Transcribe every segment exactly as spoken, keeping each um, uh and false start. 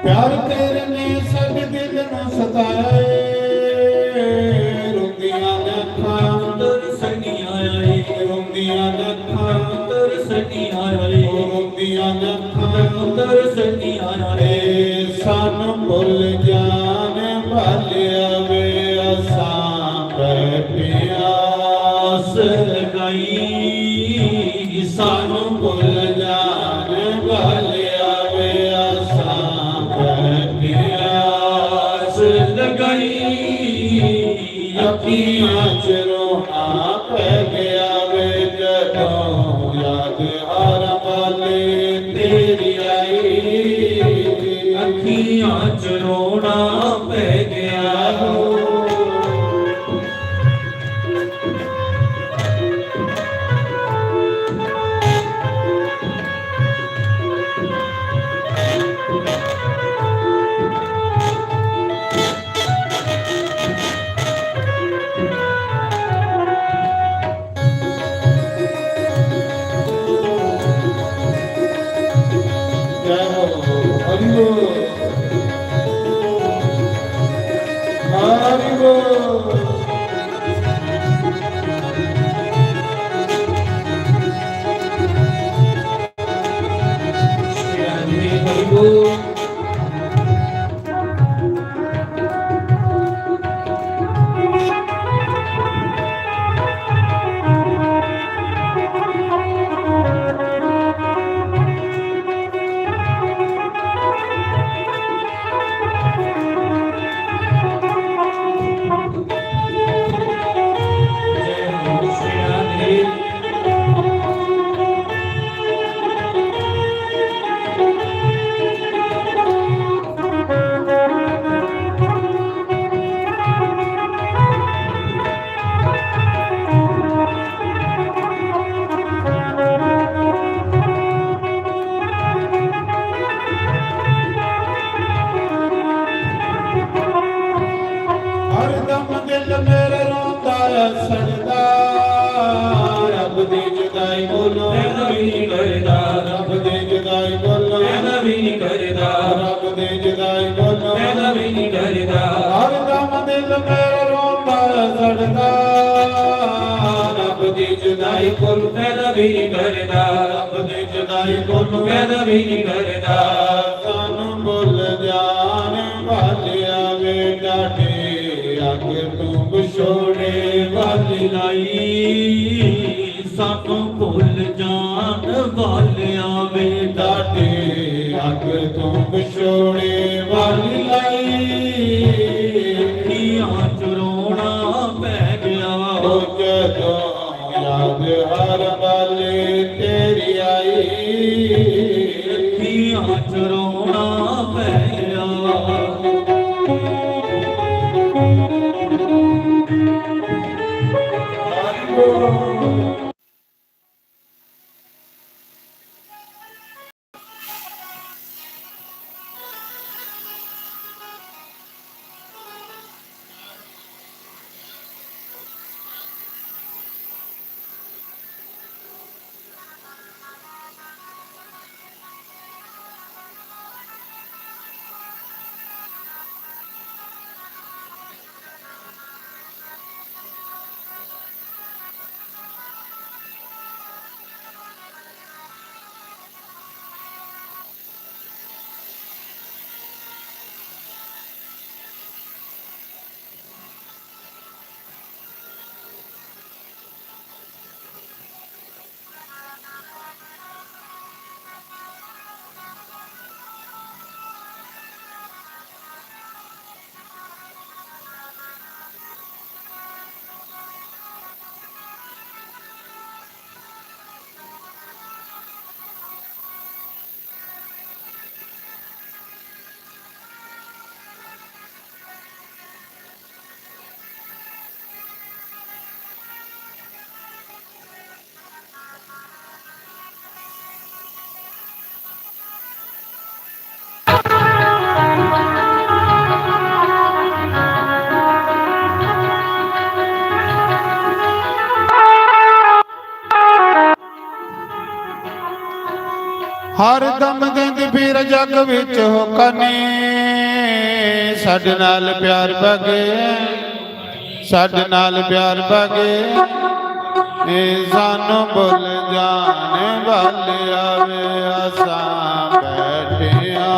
प्यार तेरे ने साडे दिल नू सताया ਏ। ਰੋਂਦੀਆਂ ਨੇ ਅੱਖਾਂ, ਪੁੱਤਰ ਸੈਣੀ ਆਇਆ ਏ। ਰੋਂਦੀਆਂ ਨੇ ਅੱਖਾਂ, ਪੁੱਤਰ ਸੈਣੀ ਆਇਆ ਏ। ਰੋਂਦੀਆਂ ਨੇ ਅੱਖਾਂ, ਪੁੱਤਰ ਸੈਣੀ ਆਇਆ ਏ। ਸਾਨੂੰ ਭੁੱਲ ਜਾਣ ਵਾਲਿਆ ਵੇ, ਅਸਾਂ ਬੈਠੇ ਆਸ ਲਗਾਈ। ਸਾਨੂੰ ਭੁੱਲ ਜਾਣ ਵਾਲਿਆ ਵੇ, ਅਸਾਂ ਬੈਠੇ ਆਸ ਲਗਾਈ। ਅੱਖੀਆਂ ਚ ਰੋਣਾ ਪੈ ਗਿਆ ਵੇ, ਜਦੋਂ ਯਾਦ ਹਰ ਪਲ ਤੇਰੀ ਆਈ। ਅੱਖੀਆਂ ਚ ਰੋਣਾ ਪੈ ਗਿਆ। जय हो, हरि बोल। हरि बोल। हरि बोल। हरदम दिल मेरा रोंदा है सड़दा, रब दी जुदाई कोलों पैदा भी नहीं करदा, रब दी जुदाई कोलों पैदा भी नहीं करदा, रब दी जुदाई कोलों पैदा भी नहीं करदा। हरदम दिल मेरा रोंदा है सड़दा, रब दी जुदाई कोलों पैदा भी नहीं करदा, रब दी जुदाई कोलों पैदा भी नहीं करदा। ਸਾਨੂੰ ਭੁੱਲ ਜਾਣ ਵਾਲਿਆ ਵੇ, ਡਾਢੇ ਅੱਗ ਤੋਂ ਵਿਛੋੜੇ ਵਾਲੀ ਲਾਈ। ਸਾਨੂੰ ਭੁੱਲ ਜਾਣ ਵਾਲਿਆ ਵੇ, ਡਾਢੇ ਅੱਗ ਤੋਂ ਵਿਛੋੜੇ ਵਾਲੀ ਲਾਈ। ਅੱਖੀਆਂ ਚ ਰੋਣਾ ਪੈ ਗਿਆ। ਉਹ ਜਦੋਂ ਯਾਦ ਹਰ ਪਲ ਤੇਰੀ ਆਈ। ਅੱਖੀਆਂ ਚ ਰੋਣਾ ਪੈ ਗਿਆ। हर दम जिंद फिर जग विच हो कनी, साडे नाल प्यार बगे, साडे नाल प्यार बगे। ए सानू भुल जाने वाले आवे, असां बैठिया।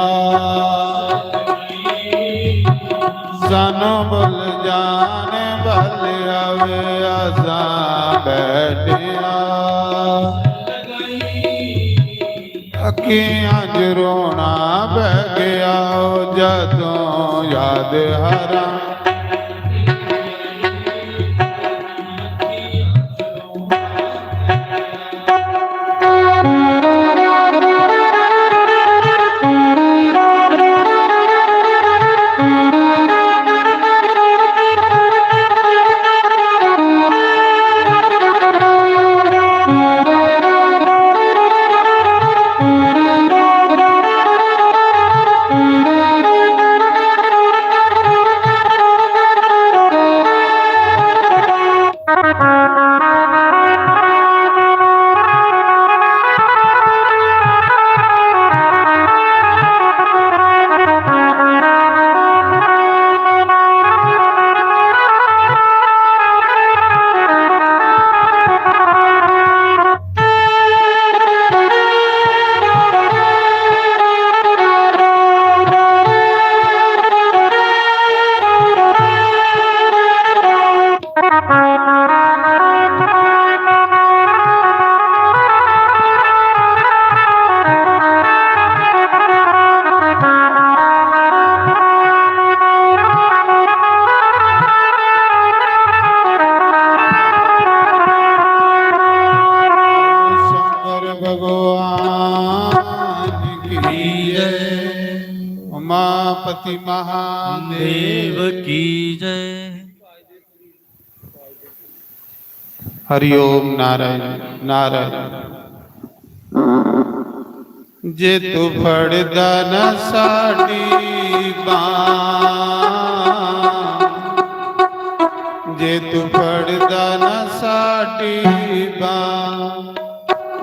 सानू भुल जाने वाले आवे, असां बैठिया। अखियां च रोना बह गया ओ, जदों याद हरा। शंकर भगवान की जय, उमापति महादेव देव की जय। हरिओम नारायण नारायण। जे तू फड़दा ना साडी बांह, जे तू फड़दा ना साडी बांह,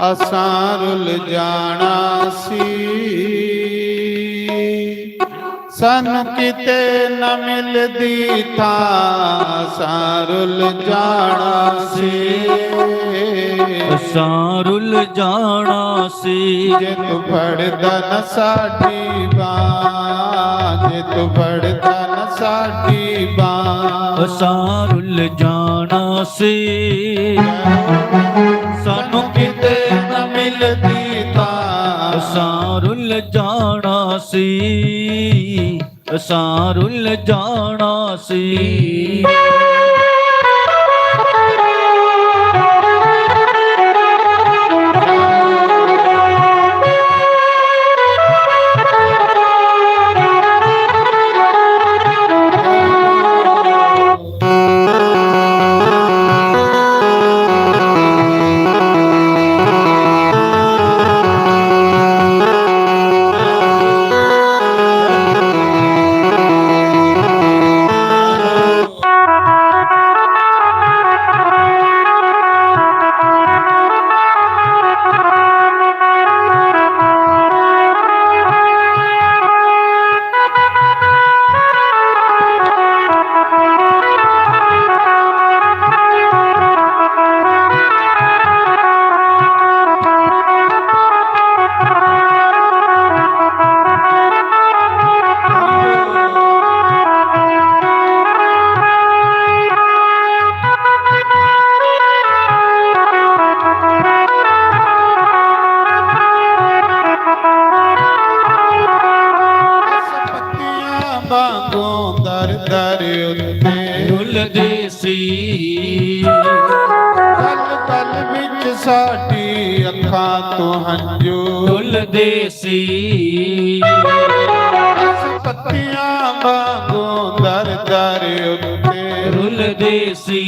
असां रुल जाना सी। सानू किते न मिलदी थां, असां रुल जाना सी। असां रुल जाना सी। जे तू फड़दा न साडी बांह, जे तू फड़दा न साडी बांह, असां रुल जाना सी। सानू किते न मिलदी थां, असां रुल जाना सी। असां रुल जाना सी। पत्तियां वांगू दर दर उत्ते रुलदे सी। पल पल विच साडी अखां तों हंजू रुलदे सी। अस पत्तियां वांगू दर दर उत्ते रुलदे सी।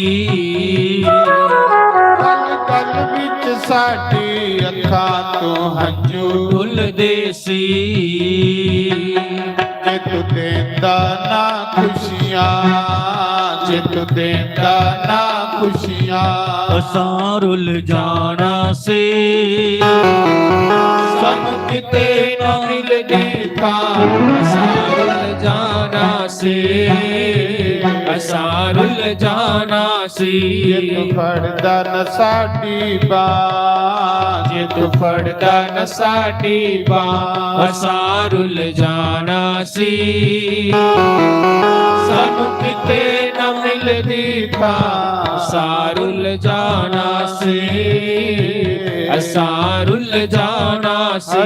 पल पल विच साडी अखां तों हंजू रुलदे सी। जे तू देंदा ना खुशियां, जे तू देंदा ना खुशियां, असां रुल जाना सी। किते ना मिलदी थां, असां रुल जाना सी, असां रुल जाना सी। जे तू फड़दा न साडी बांह, जे तू फड़दा न साडी बांह, असां रुल जाना सी। सानू किते ना मिलदी थां, असां रुल जाना सी, असां रुल जाना सी।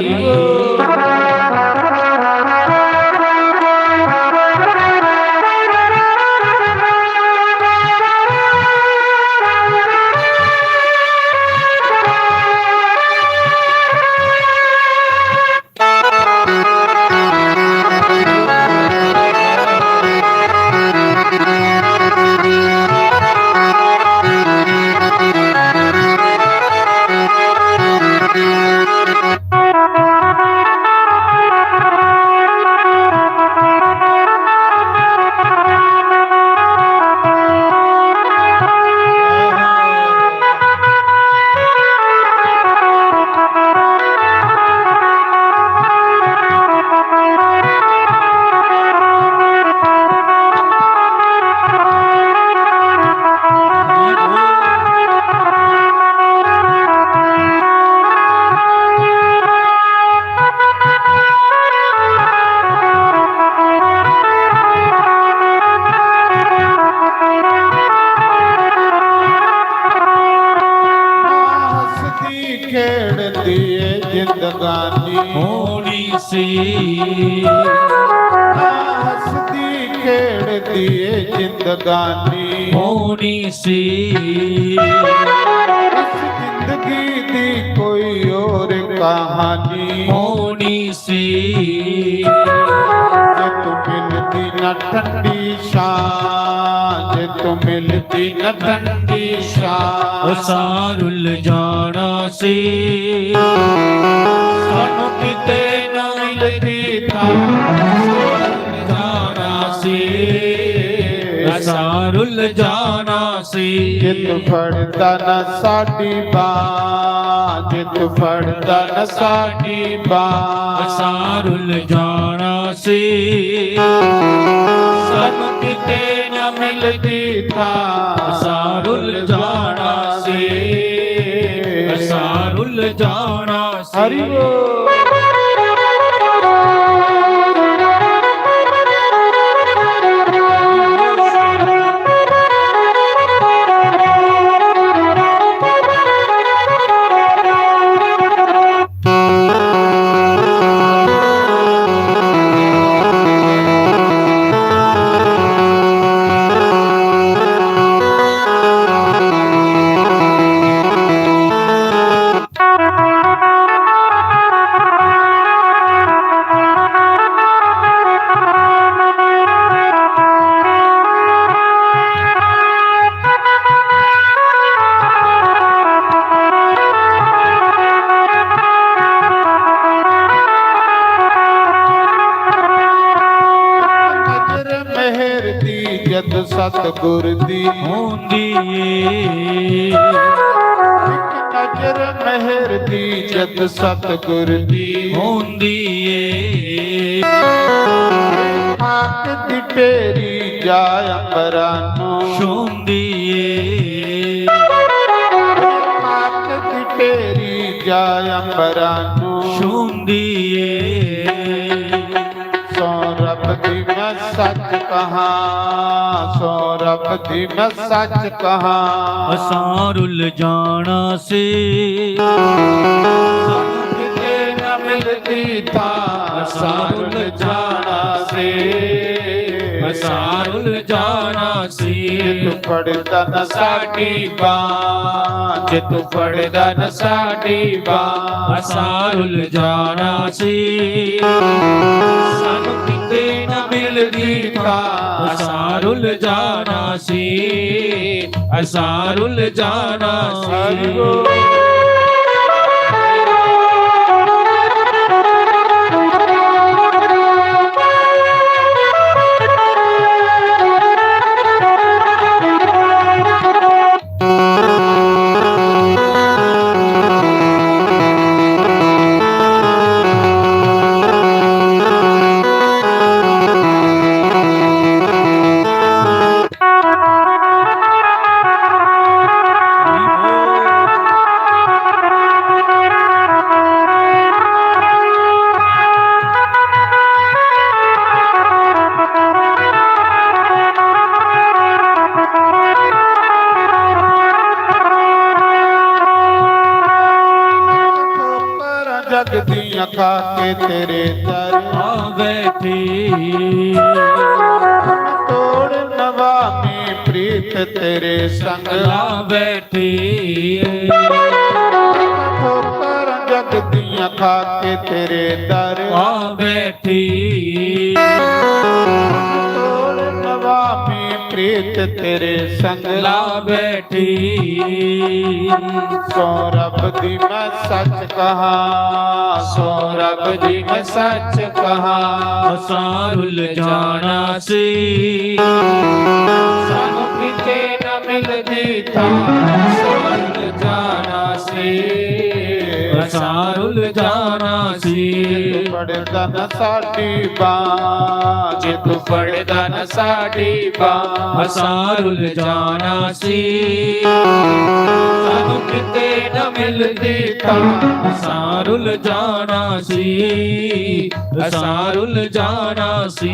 हसदी खेड़दी ए जिंदगानी होनी सी। हसदी खेड़दी ए जिंदगानी होनी सी। इस जिंदगी दी कोई और कहानी होनी सी। जे तू मिलदी ना ठंडी छां, जे तू मिलदी ना ठंडी छां, असां रुल जाना सी। सानू किते ना मिलदी थां, असां रुल जाना सी, असां रुल जाना सी। जे तू फड़दा ना साडी बांह, जे तू फड़दा ना साडी बांह, असां रुल जाना सी। सानू किते ना मिलदी थां, असां रुल जाना सी, असां रुल जाना सी। हरि बोल। नजर मेहर दी जद सतगुर दी होंदी ਏ। एक नजर मेहर दी जद सतगुर दी होंदी ਏ। पाक दी ढेरी जा अंबरां नू छूंदी ਏ। पाक दी ढेरी जा अंबरां नू छूंदी ਏ। सो रब दी मैं सच कहां, सो रब दी मैं सच कहां। असां रुल जाना सी। सानू किते ना मिलदी थां, असां रुल जाना सी। असां रुल जाना सी। जे तू फड़दा ना साडी बांह, जे तू फड़दा ना साडी बांह, असां रुल जाना सी। सानू किते ना मिलदी थां, असां रुल जाना सी, असां रुल जाना सी। जगदियां खा के तेरे दर आ बैठी। तोड़ नवामी प्रीत तेरे संग ला बैठी। ठोकर जगदियां खा के तेरे दर आ बैठी। तोड़ नवामी प्रीत तेरे संग ला बैठी। सौरभ दी मैं सच कहा, सौरभ दी मैं सच कहा। असां रुल जाना सी। सानू किते न मिलदी तां असां रुल जाना सी। असां रुल जाना सी। पड़दा न साडी बांह, जे तू पड़दा न साडी बांह। असां रुल जाना सी। सानू किते न मिलदी तां असां रुल जाना सी। असां रुल जाना सी।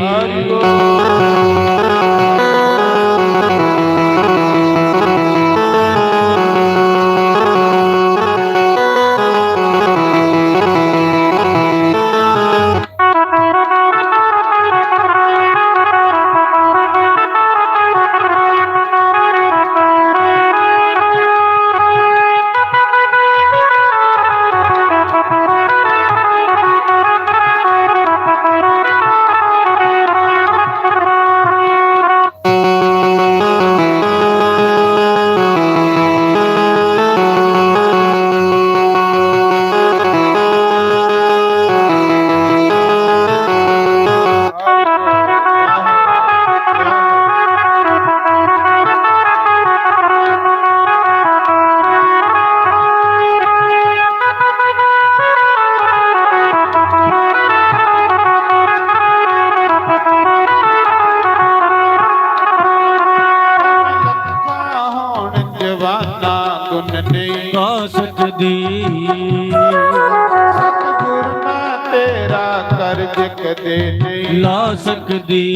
जवाना गुण नहीं गा सकदी। सतगुर मैं तेरा कर्ज कदे नहीं ला सकदी।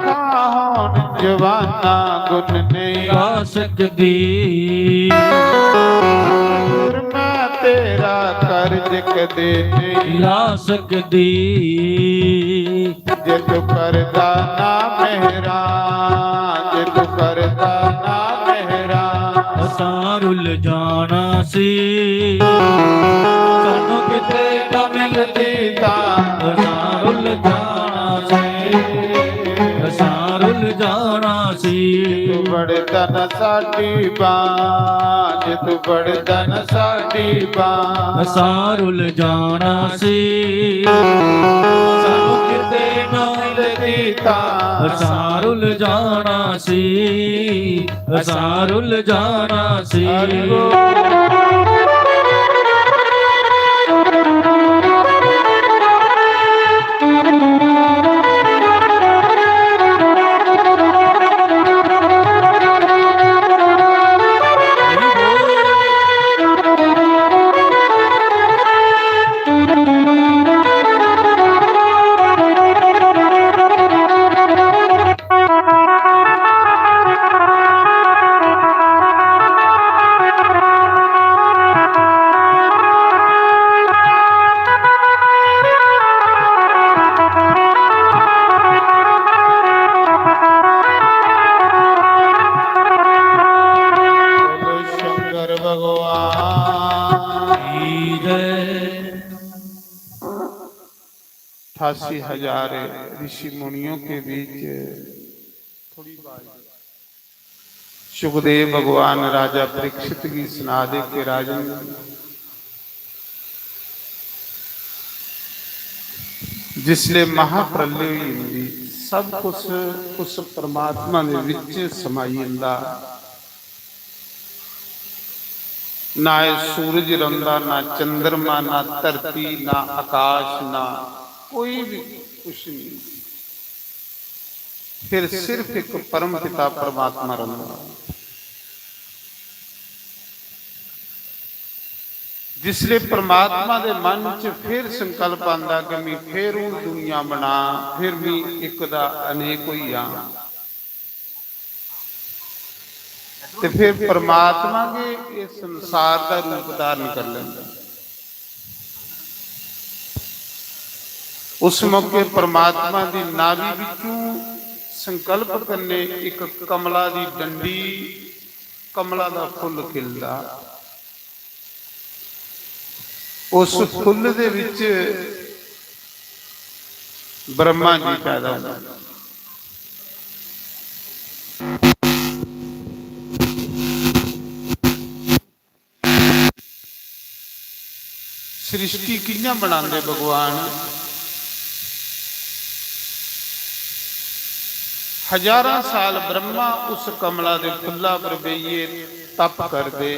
लखां होण जवाना गुण नहीं गा सकदी। सतगुर मैं तेरा कर्ज कदे नहीं ला सकदी। जे तू करदा ना मेहरां, जे तू करदा ना मेहरां। असां रुल जाना सी। सानू किते ना मिलदी तां असां रुल जाना सी। असां रुल जाना सी। तू बड़दन साडी बांह, जे तू बड़दन साडी बांह। असां रुल जाना सी। सानू किते ना मिलदी तां। असां रुल जाना सी। असां रुल जाना सी। शंकर भगवान की जय। अठासी हजार ऋषि मुनियों के बीच थोड़ी बात। सुखदेव भगवान राजा परीक्षित गी सना दे कि राजन, जिसले महाप्रलय होई जंदी, सब कुछ उस परमात्मा दे विच समाई जंदा। ना एह् सूरज रौंह्दा, ना चंद्रमा, ना धरती, ना आकाश, ना कोई भी कुछ नहीं। फिर सिर्फ एक परम पिता परमात्मा रौंह्दा। जिसले परमात्मा दे मन च फिर संकल्प आंदा कि मैं फिर हून दुनिया बना, फिर मैं इक दा अनेक होई जां, ते फिर परमात्मा गै इस संसार दा रूप धारण करी लैंदा। उस मौके परमात्मा दी नाभि बिच्चों संकल्प कन्नै इक कमला दी डंडी, कमला दा फुल्ल खिलदा। उस फुल्ल दे विच ब्रह्मा जी पैदा होंदे। सृष्टि कि'यां बनांदे भगवान? हजारां साल ब्रह्मा उस कमला दे फुल्ला पर बेहियै तप करदे।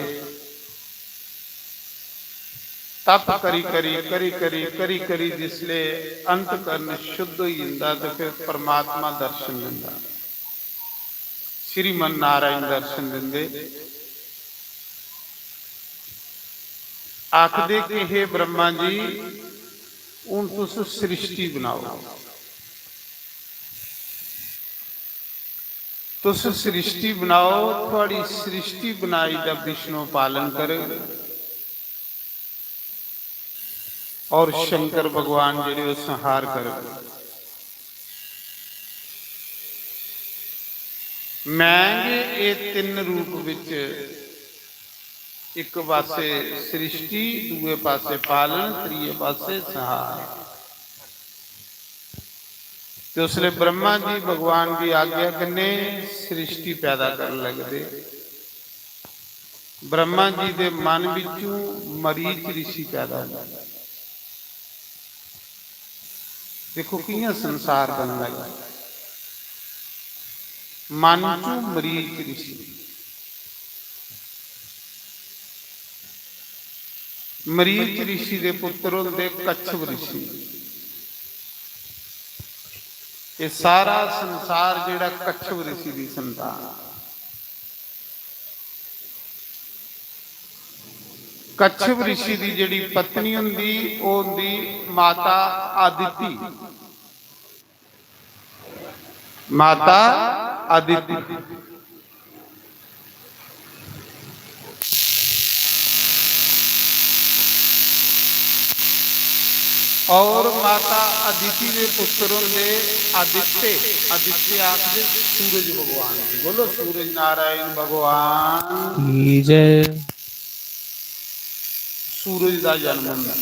तप करी करी, करी करी, करी करी जिसले अंतकरण शुद्ध होई जंदा ते फिर परमात्मा दर्शन दिंदा, श्रीमन नारायण दर्शन दिंदे। आखदे कि हे ब्रह्मा जी, हून तुस सृष्टि बनाओ। तुस सृष्टि बनाओ, थुआड़ी सृष्टि बनाई दा विष्णु पालन करग और शंकर भगवान जेह्ड़े ओह् संहार करग। मैं गै एह् तिन्न रूप बिच, इक पासे सृष्टि, दूए पासे पालन, त्रिये पासे संहार। ते उसले ब्रह्मा जी भगवान दी आज्ञा कन्नै सृष्टि पैदा करन लगदे। ब्रह्मा जी दे मन बिच्चों मरीच ऋषि पैदा होंदा। देखो कियां संसार बनन लगा। मन चों मरीच ऋषि, मरीच ऋषि दे पुत्र होंदे कच्छप ऋषि। ये सारा संसार जेड़ा कच्छप ऋषि दी संतान। कच्छप ऋषि दी जेड़ी पत्नी होंदी, ओह होंदी माता आदिति। माता आदिति। और माता अदिति दे पुत्र होंदे आदित्य। आदित्य आखदे सूरज भगवान गी। बोलो सूरज नारायण भगवान की जय। सूरज दा जन्म होंदा।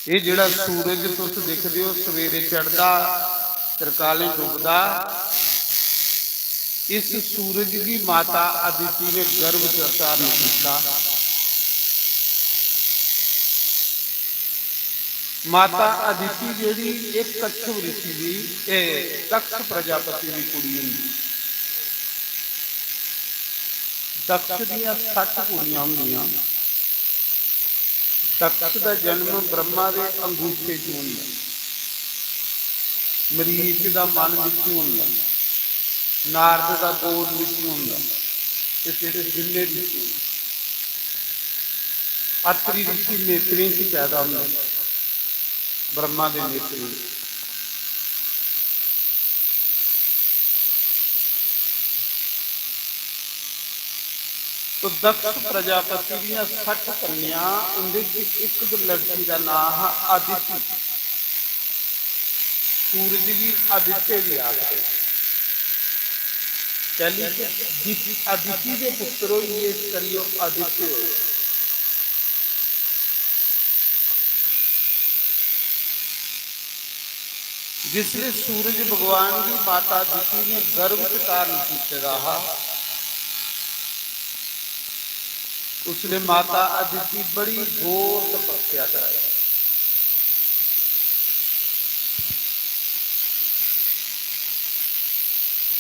एह् जेह्ड़ा सूरज तुस दिखदे ओ, सवेरे चढ़दा, तरकालें डुबदा, इस सूरज गी माता अदिति ने गर्भ च धारण कीता। माता अदिति जेह्ड़ी, एह् कच्छप ऋषि दी, एह् दक्ष प्रजापति दी कुड़ी होंदी। दक्ष दियां सट्ठ कुड़ियां होंदियां। दक्ष दा जन्म ब्रह्मा दे अंगूठे च होंदा, मरीच दा मन बिच्चों होंदा, नारद दा गोद बिच्चों होंदा, ते जेह्ड़े जिन्ने ऋषि, अत्रि ऋषि नेत्रें च पैदा होंदा, ब्रह्मा दे नेत्रें च। तो दक्ष प्रजापति दियां सट्ठ कन्या, उंदे च इक लड़की दा नांऽ हा आदिति। सूरज गी आदित्य बी आखदे। कैली कि दित-, आदिति दे पुत्र होई गे, इस करी ओह् आदित्य होए। जिसले सूरज भगवान गी माता अदिति ने गर्भ च धारण कीते दा हा, उसले माता अदिति बड़ी घोर तपस्या कराई।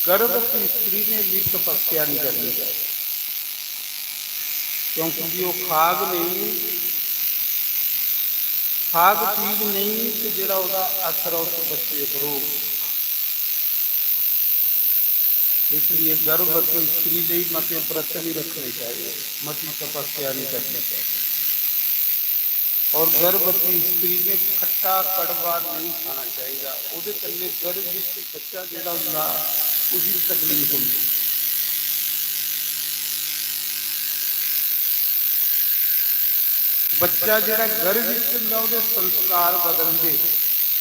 गर्भवती स्त्री ने भी तपस्या नहीं करनी चाहिए, क्योंकि जी ओह् खाग नहीं, खाग पीग नहीं ते जेह्ड़ा ओह्दा असर उस बच्चे पर होग। इसलिए गर्भवती स्त्री लेई मते व्रत नहीं रखने चाहिए, मती तपस्या नहीं करनी चाहिए। और गर्भवती स्त्री ने खट्टा कड़वा नहीं खाना चाहिए। ओह्दे कन्नै गर्भ विच बच्चा जेह्ड़ा होंदा, उसी तकलीफ होंदी। बच्चा जेह्ड़ा गर्भ विच होंदा, ओह्दे संस्कार बदलदे,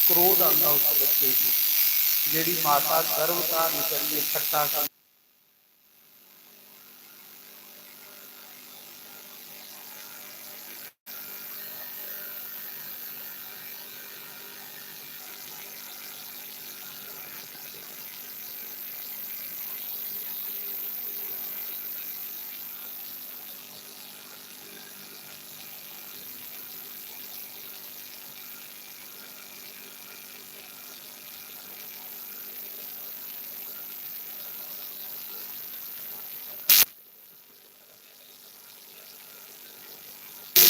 क्रोध आंदा उस बच्चे गी। जेह्ड़ी माता गर्भ धारण करियै खट्टा कर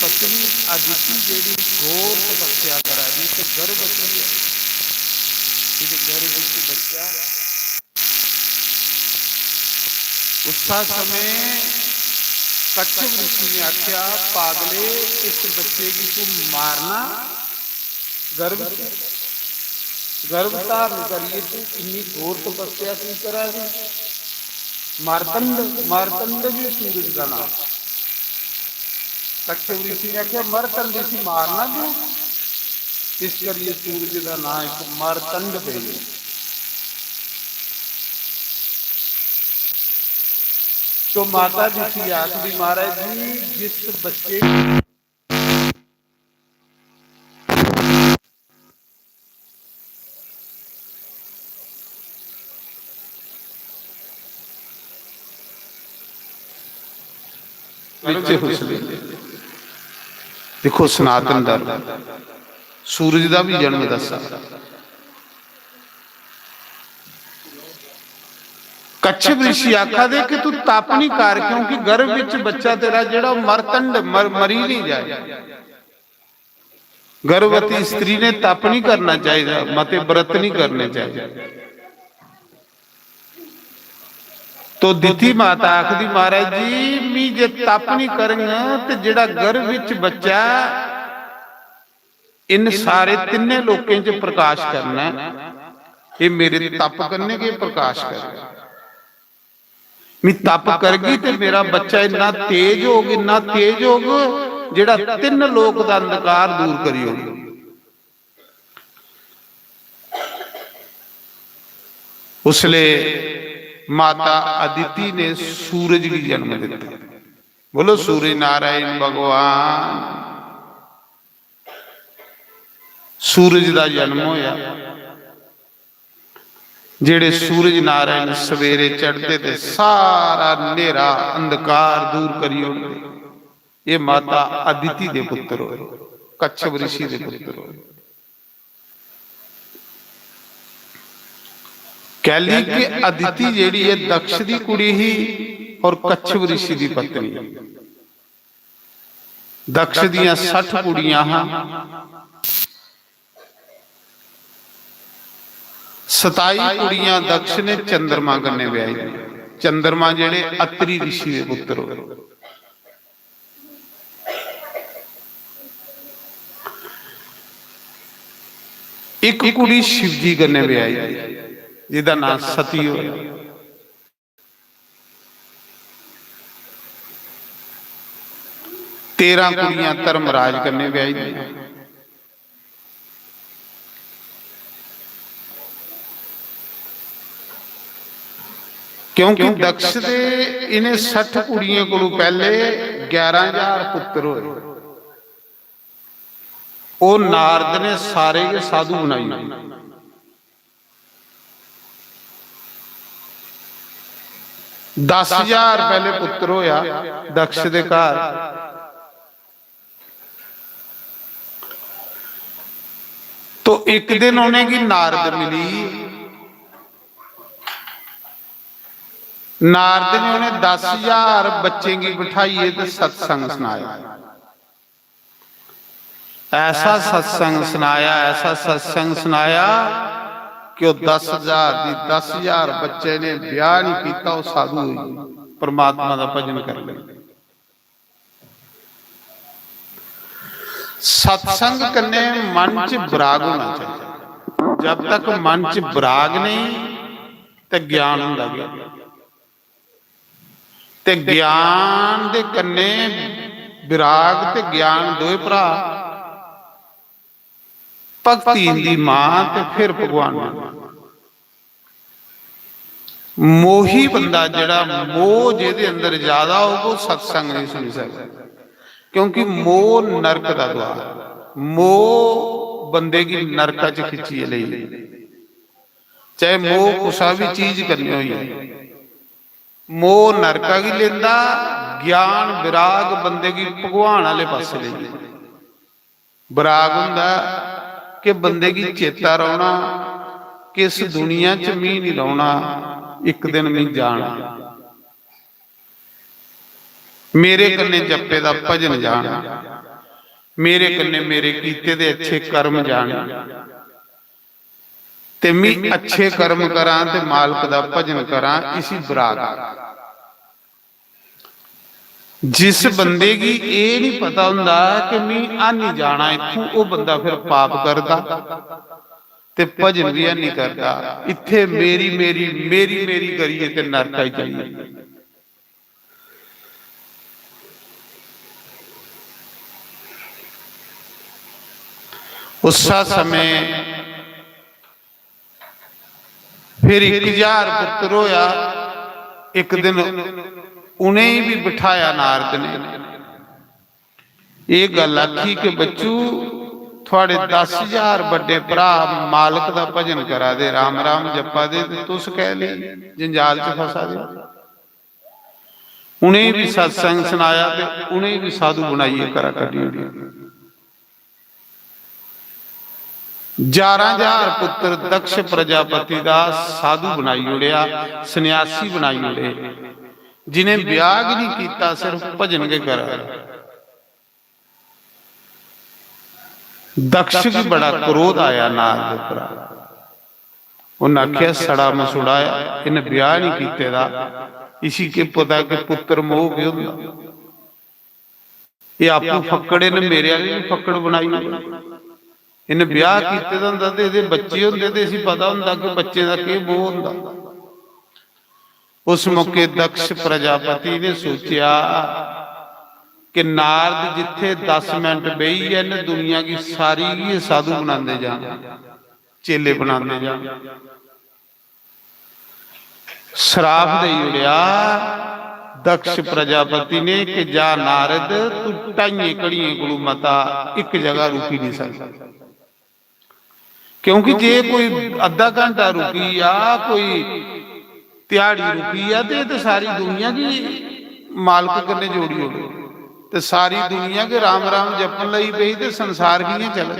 पत्नी अदिति जेह्ड़ी घोर तपस्या करा दी ते गर्भवती ऐ, जेह्दे गर्भ विच बच्चा। उस्सा समय कच्छप ऋषि ने आख्या, "पागले, इस बच्चे गी तू मारना?" गर्भ च, गर्भ धारण करियै तू इन्नी घोर तपस्या की करा दी? मारतंड, मारतंड भी सूरज दा नाम। कच्छप ऋषि ने आखेआ, "मारतंड, इसी मारना क्यों?" इस करियै सूरज दा नाम इक मारतंड पेई। तो माता जी आखदी, "महाराज जी, जिस बच्चे" ਵਿੱਚ हुसले। देखो, सनातन धर्म सूरज दा भी जन्म दस्सा। कच्छप ऋषि आखा दे कि तू तप नहीं कर, क्योंकि गर्भ विच बच्चा तेरा जेड़ा मरतंड मर, मरी नहीं जाए। गर्भवती स्त्री ने तप नहीं करना चाहिए, मते व्रत नहीं करने चाहिए। तो दिति माता आखदी, "महाराज जी, मी जे तप नहीं करंग ते जेड़ा गर्भ विच बच्चा, इन सारे तिन्ने लोकें च प्रकाश करना है, ये मेरे तप कन्नै गै प्रकाश करना।" मी तप करगी ते मेरा बच्चा इन्ना तेज होग, इन्ना तेज होग, जेड़ा तिन्न लोक दा अंधकार दूर करी ओड़ग। उसले माता अदिति ने सूरज गी जन्म दिता। बोलो सूरज नारायण भगवान। सूरज दा जन्म होया। जेड़े सूरज नारायण सवेरे चढ़दे ते सारा न्हेरा अंधकार दूर करी ओड़दे। ये माता अदिति दे पुत्र होए, कच्छप ऋषि दे पुत्र होए। कैली के अदिति जेड़ी है दक्ष दी कुड़ी ही और कच्छप ऋषि दी पत्नी। दक्ष दियां सठ कुड़ियां हां। सताई कुड़ियां दक्ष ने चंद्रमा कन्नै ब्याही दियां। चंद्रमा जेड़े अत्रि ऋषि दे पुत्र होए। इक कुड़ी शिवजी कन्नै ब्याही दी, जिदा नां सती होया। तेरह कुड़ियां धर्मराज कन्नै ब्याही दियां। क्योंकि दक्ष दे इन्हें सठ कुड़ियें कोलों पहले ग्यारह हजार पुत्र होए। ओह नारद ने सारे गै साधु बनाई ओड़े। दस हजार पहले पुत्र होया दक्ष दे घर। तो एक दिन उन्हें गी नारद मिली। नारद ने उन्हें दस हजार बच्चें गी बिठाइए ते सत्संग सनाया। ऐसा सत्संग सनाया, ऐसा सत्संग सनाया कि ओह दस हजार दी दस हजार बच्चे ने ब्याह नहीं किया, ओह साधु होई गए, परमात्मा का भजन कर ले। सत्संग कन्ने मन च विराग होना चाहिए। जब तक मन च विराग नहीं, ते ज्ञान होंदा गेआ। ते ज्ञान दे कन्नै विराग ते ज्ञान दोए भ्राऽ, भक्ति इंदी मां ते फिर भगवान। मोही बंदा जेह्ड़ा, मोह जेह्दे अंदर ज्यादा होग, ओह् सत्संग नहीं सुनी सकदा, क्योंकि मोह नरक दा द्वार। मोह बंदे गी नरका च खिच्चियै लेई जंदा। चाहे मोह कुसा भी चीज कन्नै होई जाए, मोह नरका गी लेंदा, ज्ञान विराग बंदे गी भगवान आह्ले पासै लेई जंदा। विराग होंदा कि बंदे गी चेता रौह्ना कि इस दुनिया च मी निं रौह्ना, इक दिन मी जाना। मेरे कन्नै जप्पे दा भजन जाना, मेरे कन्नै मेरे कीते दे अच्छे कर्म जाने, ते मी अच्छे कर्म करां ते मालक दा भजन करां, इसी विराग आखदे। जिस बंदे गी एह् निं पता होंदा कि मी हानी जाना इत्थूं, ओह् बंदा फिर पाप करदा ते भजन बी हानी करदा। इत्थै मेरी, मेरी, मेरी, मेरी करियै ते नरका ही चली जंदा। उस्सै समें फिर इक ज्हार पुत्तर होया। इक दिन उ'नेंगी बी बठाया नारद ने। एह् गल्ल आखी कि बच्चू, थुआड़े दस ज्हार बड्डे भ्राऽ मालक दा भजन करा दे, राम राम जप्पा दे, ते तुस कैह्ली जंजाल च फसा दे ओ? उ'नेंगी बी सत्संग सनाया ते उ'नेंगी बी साधु बनाइयै घरा कड्ढी ओड़ेआ। ग्यारह ज्हार पुत्तर दक्ष प्रजापति दा साधु बनाई ओड़ेआ, सन्यासी बनाई ओड़े, जिनें ब्याह गै नहीं कीता, सिर्फ भजन गै करा दे। दक्ष गी बड़ा क्रोध आया नारद उप्परा। उन्नै आखेआ, "सड़ा मसुड़ा ऐ, इन्नै ब्याह नहीं कीते दा, इसी केह् पता कि पुत्तर मोह केह् होंदा।" एह् आपूं फक्कड़, इ'न्न मेरे आह्ले बी फक्कड़ बनाई ओड़े। इ'न्न ब्याह कीते दा होंदा ते एह्दे बच्चे होंदे ते इसी पता होंदा कि बच्चें दा केह् मोह होंदा। उस मौके दक्ष प्रजापति ने सोचेआ कि नारद जित्थे दस मिंट बेहियै इ'न्न दुनिया गी सारी गी साधु बनांदे जान, चेले बनांदे जान। श्राप देई ओड़ेआ दक्ष प्रजापति ने कि जा नारद, तू ढाइयें घड़ियें कोलू मता इक जगह रुकी नहीं सकदा, क्योंकि जे कोई अद्धा घंटा रुकी जा, कोई ध्याड़ी रुकी जा, ते, ते सारी दुनिया गी मालक कन्नै जोड़ी ओड़े, ते सारी दुनिया गै राम राम जपन लगी पेई, ते संसार कि'यां चलग?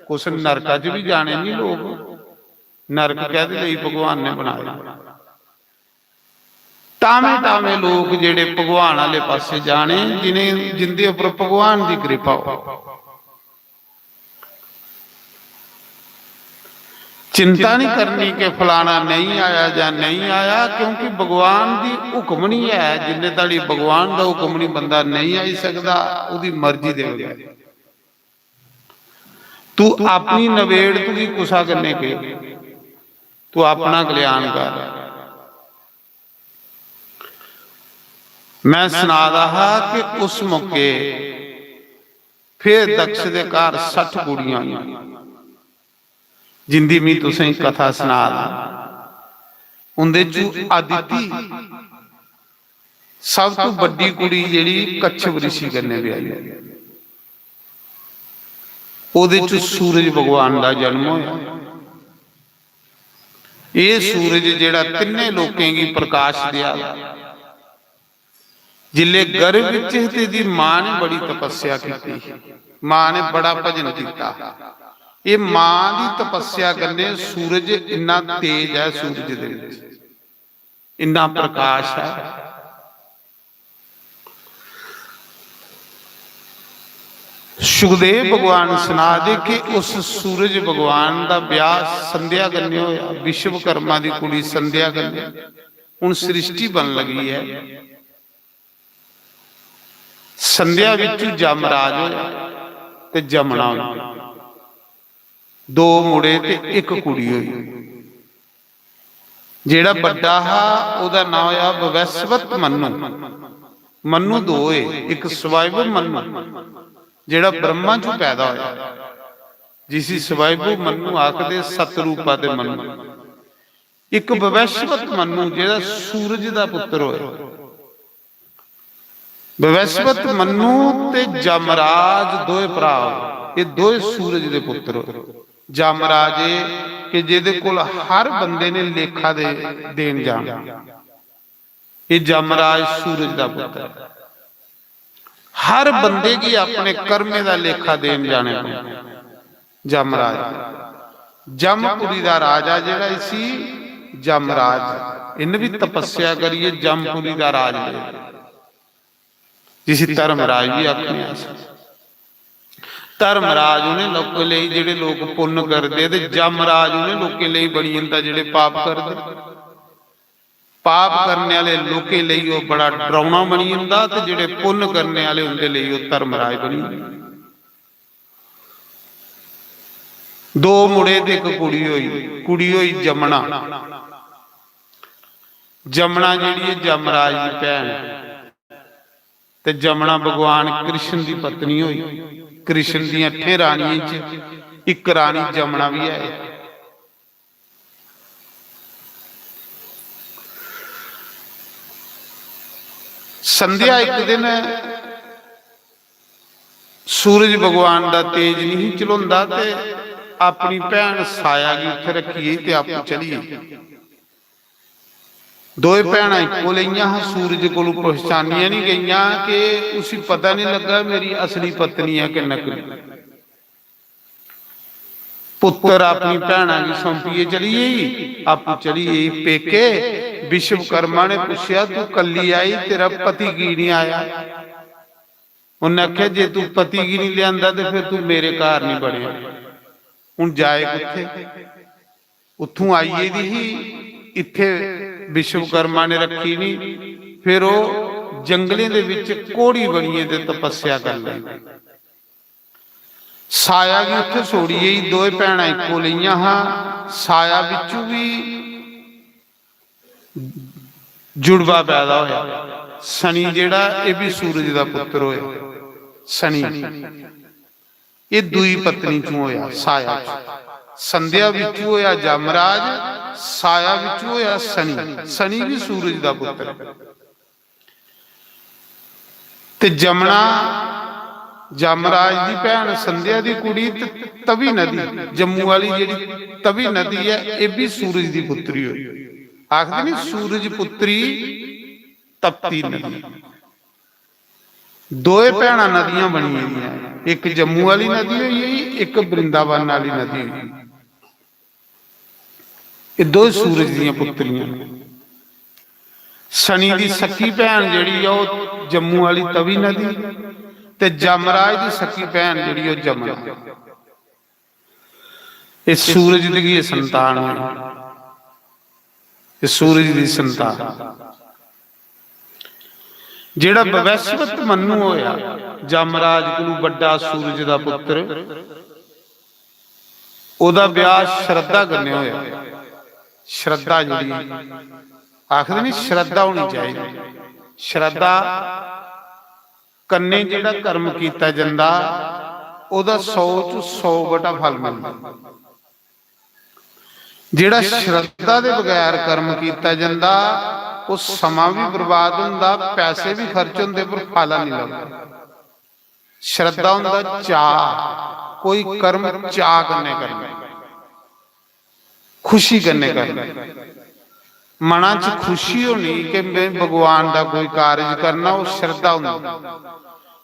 कुछ नरका च भी जाने नहीं लोग। नरक कैह्दे लेई भगवान ने बनाए? टामें टामें लोक जेह्ड़े भगवान आह्ले पासै जाने, जिनें, जिंदे उप्पर भगवान दी कृपा हो। चिंता नहीं करनी कि फलाना नहीं आया जां नहीं आया, क्योंकि भगवान दी हुक्म नहीं है। जिन्ने धड़ी भगवान दा हुक्म नहीं, बंदा नहीं आई सकदा ओह्दी मर्जी दे बगैर। तू अपनी नबेड़, तुगी कुसा कन्नै केह्, तू अपना कल्याण कर। मैं सना दा हा कि उस मौके फिर दक्ष दे घर सट्ठ कुड़ियां आइयां, जिंदी मैं तुसें कथा सना दा। उंदे चू अदिति सब तू बड्डी कुड़ी जेह्ड़ी कच्छप ऋषि कन्नै ब्याही होई, ओह्दे च सूरज भगवान दा जन्म होया। एह् सूरज जेह्ड़ा तिन्ने लोकें गी प्रकाश देआ दा। जिल्लै गर्भ च हे ते एह्दी मां ने बड़ी तपस्या कीती, मां ने बड़ा भजन कीता। एह् मां दी तपस्या कन्नै सूरज इन्ना तेज ऐ, सूरज दे बिच इन्ना प्रकाश ऐ। सुखदेव भगवान सना दे कि उस सूरज भगवान दा ब्याह संध्या कन्नै होया, विश्वकर्मा दी कुड़ी संध्या कन्नै। हुन सृष्टि बन लगी ऐ। संध्या विच जमराज होया ते जमुना होई, दो मुड़े ते इक कुड़ी होई। जेह्ड़ा बड्डा हा, ओह्दा नांऽ होआ ववस्वत मनु। मनु दो होए, इक स्वयंभू मनु, जेह्ड़ा ब्रह्मा चों पैदा होआ, जिसी स्वयंभू मनु आखदे, सतरूपा दे मनु। इक ववस्वत मनु, जेह्ड़ा सूरज दा पुत्र होए। ववस्वत मनु ते जमराज दोए भ्राऽ होए। एह् दोए सूरज दे पुत्र होए। जमराज एह् कि जेह्दे कोल हर बंदे ने लेखा दे, देन जाना। एह् जमराज सूरज दा पुत्र ऐ। हर बंदे गी अपने कर्में दा लेखा देन जाने पौंदा। जमराज, जमपुरी दा राजा जेह्ड़ा, इसी जमराज, इन्न बी तपस्या करियै जमपुरी दा राज लेआ, जिसी धर्मराज बी आखने अस। धर्मराज उ'नें लोकें लेई जेह्ड़े लोक पुन्न करदे, ते जमराज उ'नें लोकें लेई बनी जंदा जेह्ड़े पाप करदे। पाप करने आह्ले लोकें लेई ओह् बड़ा डरौना बनी जंदा, ते जेह्ड़े पुन्न करने आह्ले उं'दे लेई ओह् धर्मराज बनी जंदा। दो मुड़े ते इक कुड़ी होई। कुड़ी होई जमना। जमना जेह्ड़ी ऐ, जमराज दी भैन ऐ। ते जमना भगवान कृष्ण दी पत्नी होई। कृष्ण दी अठें रानियें च इक रानी जमना बी ऐ। संध्या इक दिन सूरज भगवान दा तेज नहीं चलोंदा, ते अपनी भैन साया गी उत्थे रखी गेई ते आपूं चली गेई। दोए भैनां इक्को लेइयां हां, सूरज कोलू पहचानियां नहीं गईयां कि उसी पता नहीं लगा मेरी असली पत्नी ऐ कि नकली। पुत्तर अपनी भैना गी सौंपियै चली गेई, आपूं चली गेई पेके। विश्वकर्मा ने पुच्छेआ, "तू कल्ली आई, तेरा पति की नहीं आया?" उन्नै आखेआ, "जे तू पति गी नहीं लेआंदा ते फिर तू मेरे घर नहीं बनेआ। हून जाए कुत्थे?" उत्थों आई गेदी ही, इत्थे विश्वकर्मा ने रखी नहीं। फिर ओह् जंगलें दे विच घोड़ी बनियै ते तपस्या कर लगी। साया गी उत्थे छोड़ी गेई। दोए भैनां इक्को लेइयां हां। साया बिच्चू बी जुड़वा पैदा होया। शनि जेह्ड़ा, एह् बी सूरज दा पुत्र होया। शनि, एह् दूई पत्नी चों होया, साया च। संध्या बिच्चू होया जमराज, साया बिच्चू होया शनि। शनि बी सूरज दा पुत्र। ते जमना, जमराज दी भैन संध्या दी कुड़ी, ते तवी नदी, जम्मू आह्ली जेह्ड़ी तवी नदी ऐ, एह् बी सूरज दी पुत्री होई। आखदे नी, सूरज पुत्री तपती नदी। दोए भैनां नदियां बनी गेदियां, इक जम्मू आह्ली नदी होई गेई, इक वृंदावन आह्ली नदी होई गेई। एह् दोए सूरज दियां पुत्रियां न। शनि दी सक्की भैन जेह्ड़ी ऐ, ओह् जम्मू आह्ली तवी नदी, ते जमराज दी सक्की भैन जेह्ड़ी, ओह् जमना। एह् सूरज दी गै संतान ऐ, एह् सूरज दी संतान। जेह्ड़ा वैश्वत मनु होया, जमराज कोलू बड्डा सूरज दा पुत्र, ओह्दा ब्याह श्रद्धा कन्नै होया। श्रद्धा जेह्ड़ी आखदे नी, श्रद्धा होनी चाहिदी। श्रद्धा कन्नै जेह्ड़ा कर्म कीता जंदा, ओह्दा सौ च सौ बटा फल मिलदा। जेह्ड़ा श्रद्धा दे बगैर कर्म कीता जंदा, ओह् समां बी बर्बाद होंदा, पैसे बी खर्च होंदे, पर फल नेईं लभदा। श्रद्धा होंदा चाऽ, कोई कर्म चाऽ कन्नै करना, खुशी कन्नै करना। मना च खुशी होनी कि में भगवान दा कोई कारज करना, ओह् श्रद्धा होंदी।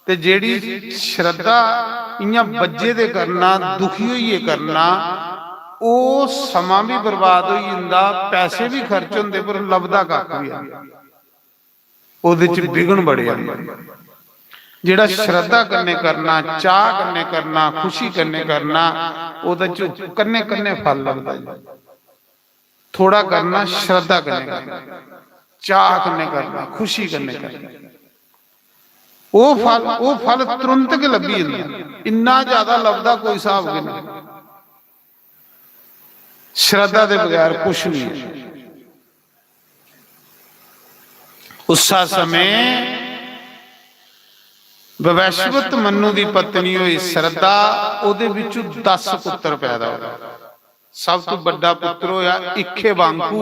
ते जेह्ड़ी श्रद्धा इ'यां बज्झे दे करना, दुखी होइयै करना, ओह् समां बी बर्बाद होई जंदा, पैसे बी खर्च होंदे, पर लभदा कक्ख बी नेईं। ओह्दे च विघ्न बड़े आंदे। जेह्ड़ा श्रद्धा कन्नै करना, चाऽ कन्नै करना, खुशी कन्नै करना, ओह्दे च कन्नै कन्नै फल लभदा जी। थोड़ा करना, श्रद्धा कन्नै करना, चाऽ कन्नै करना, खुशी कन्नै करना, ओह् फल, ओह् फल तुरंत गै लब्भी जंदा। इन्ना ज्यादा लभदा, कोई स्हाब गै नेईं। श्रद्धा दे बगैर कुछ नहीं है। उस्सा समें ववैश्वत मनु दी पत्नी होई सरदा, ओदे बिच्चों दस पुत्र पैदा होए। सब तो बड्डा पुत्र होया इक्खेवांकु,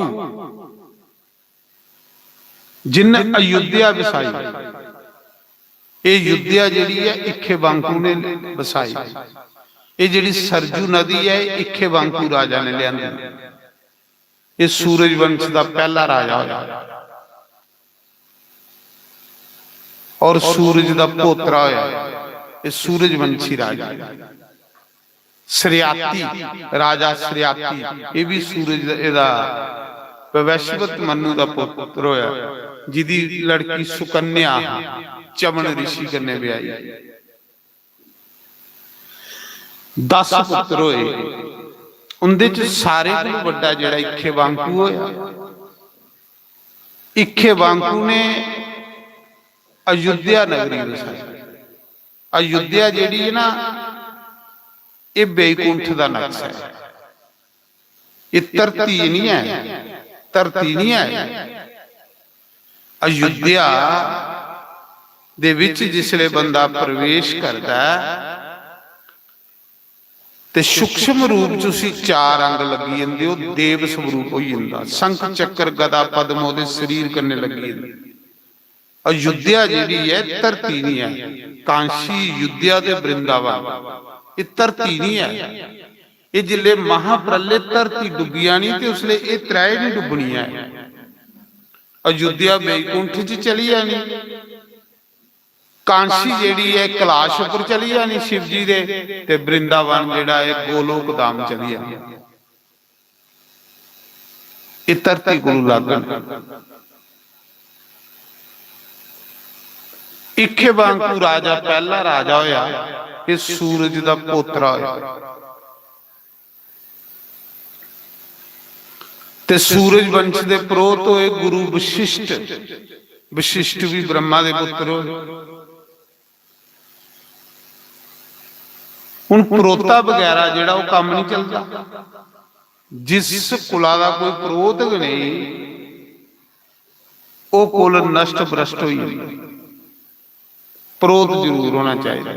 जिन्न अयोध्या बसाई। एह् अयोध्या जेह्ड़ी ऐ, इक्खेवांकु ने बसाई। एह् जेह्ड़ी सरजू नदी ऐ, एह् इक्खेवांकु राजा ने लेआंदी। एह् सूरज वंश दा पैह्ला राजा होया और सूरज दा पोतरा होया। एह् सूरज वंशी राजा। सरियाती, राजा सरियाती, एह् भी सूरज दा, एह्दा वैश्वत मनु दा पुत्र होया, जिदी लड़की सुकन्या हा, चमन ऋषि कन्नै ब्याही। दस पुत्र होए, उंदे च सारे कोला बड्डा जेह्ड़ा इक्खेवांकु होया। इक्खेवांकु ने अयोध्या नगरी बसाई। अयोध्या जेह्ड़ी है ना, एह् बैकुंठ दा नक्शा ऐ। एह् धरती नहीं ऐ, धरती नहीं ऐ। अयोध्या दे विच जिसले बंदा प्रवेश करदा ऐ, ते सूक्ष्म रूप च उसी चार अंग लग्गी जंदे, ओह् देव स्वरूप होई जंदा। शंख, चक्र, गदा, पद्म ओह्दे शरीर कन्नै लग्गी जंदे। अयोध्या जेह्ड़ी ऐ, धरती नहीं ऐ। कांशी, अयोध्या ते वृंदावन, एह् धरती नहीं ऐ। एह् जिसले महाप्रलय धरती डुब्बी जानी, ते उसले एह् त्रै नहीं डुब्बनी ऐ। अयोध्या बैकुंठ च चली जानी, कांशी जेह्ड़ी ऐ, कैलाश उप्पर चली जानी शिव जी दे, ते वृंदावन जेह्ड़ा ऐ, गोलोक धाम चली जाना। एह् धरती कोलू अलग न। इक्खेवांकु राजा पैह्ला राजा होया, एह् सूरज दा पोतरा होया। ते सूरज वंश दे पुरोहित होए गुरु वशिष्ठ। वशिष्ठ भी ब्रह्मा दे पुत्र होए। हुन परोता बगैरा जेह्ड़ा, ओह् कम्म नहीं चलदा। जिस कुला दा कोई परोहित गै नहीं, ओह् कुल नष्ट भ्रष्ट होई जंदा। परोहित जरूर होना चाहिदा।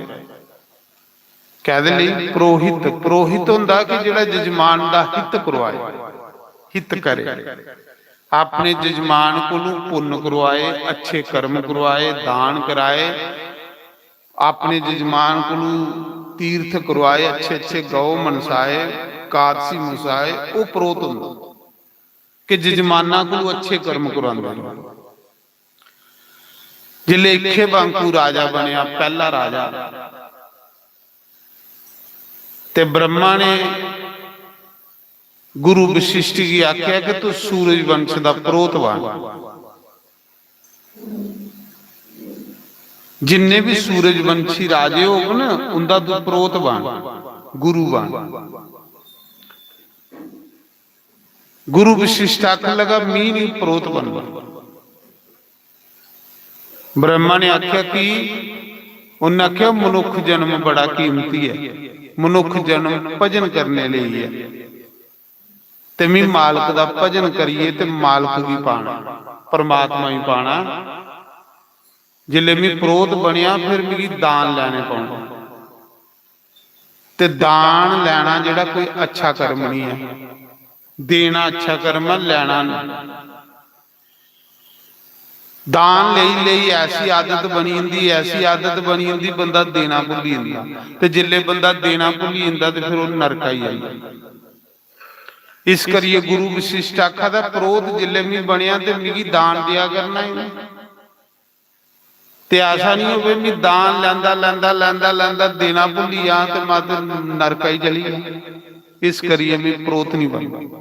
कैह्दे लेई? पुरोहित। पुरोहित होंदा कि जेह्ड़ा जजमान दा हित करवाए, हित करे, अपने जजमान कोलू पुन्न करवाए, अच्छे कर्म करवाए, दान कराए, अपने जजमान कोलू तीर्थ करवाए, अच्छे अच्छे गौ मनसाए, कादसी मनसाए, ओह् परोहित होंदा कि जजमाना कोलू अच्छे कर्म करवांदे न। जिसले इक्खेवांकु राजा बनया, पैह्ला राजा, ते ब्रह्मा ने गुरु वशिष्ठ गी आखेआ कि तू सूरज वंश दा परोहित बन। जिन्ने भी सूरज वंशी राजे होग ना, उंदा तू परोहित बन, गुरु बन। गुरु वशिष्ठ आखन लगा, "मी नहीं परोहित बनना।" ब्रह्मा ने आख्या कि, उन्हें आख्या, "मनुख जन्म बड़ा कीमती है, मनुख जन्म भजन करने लेई है, ते मी मालक दा भजन करिए ते मालक गी पाना, परमात्मा गी पाना। जिसले मी परोहित बनया, फिर मिगी दान लैने पौने।" ते दान लैना जेह्ड़ा कोई अच्छा कर्म नहीं है, देना अच्छा कर्म है, लैना नहीं। दान लेई लेई ऐसी आदत बनी जंदी, ऐसी आदत बनी जंदी, बंदा देना भुल्ली जंदा। ते जिसले बंदा देना भुल्ली जंदा ते फिर ओह् नरक आई जंदा। इस करियै गुरु वशिष्ठ आखा दा, "परोहित जिसले मी बनया ते मिगी दान देआ करना ही नहीं।" ते ऐसा नहीं होवे, मी दान लैंदा, लैंदा, लैंदा, लैंदा देना भुल्ली जां ते मत नरका ही चली जां। इस करियै मी परोहित नहीं बनना।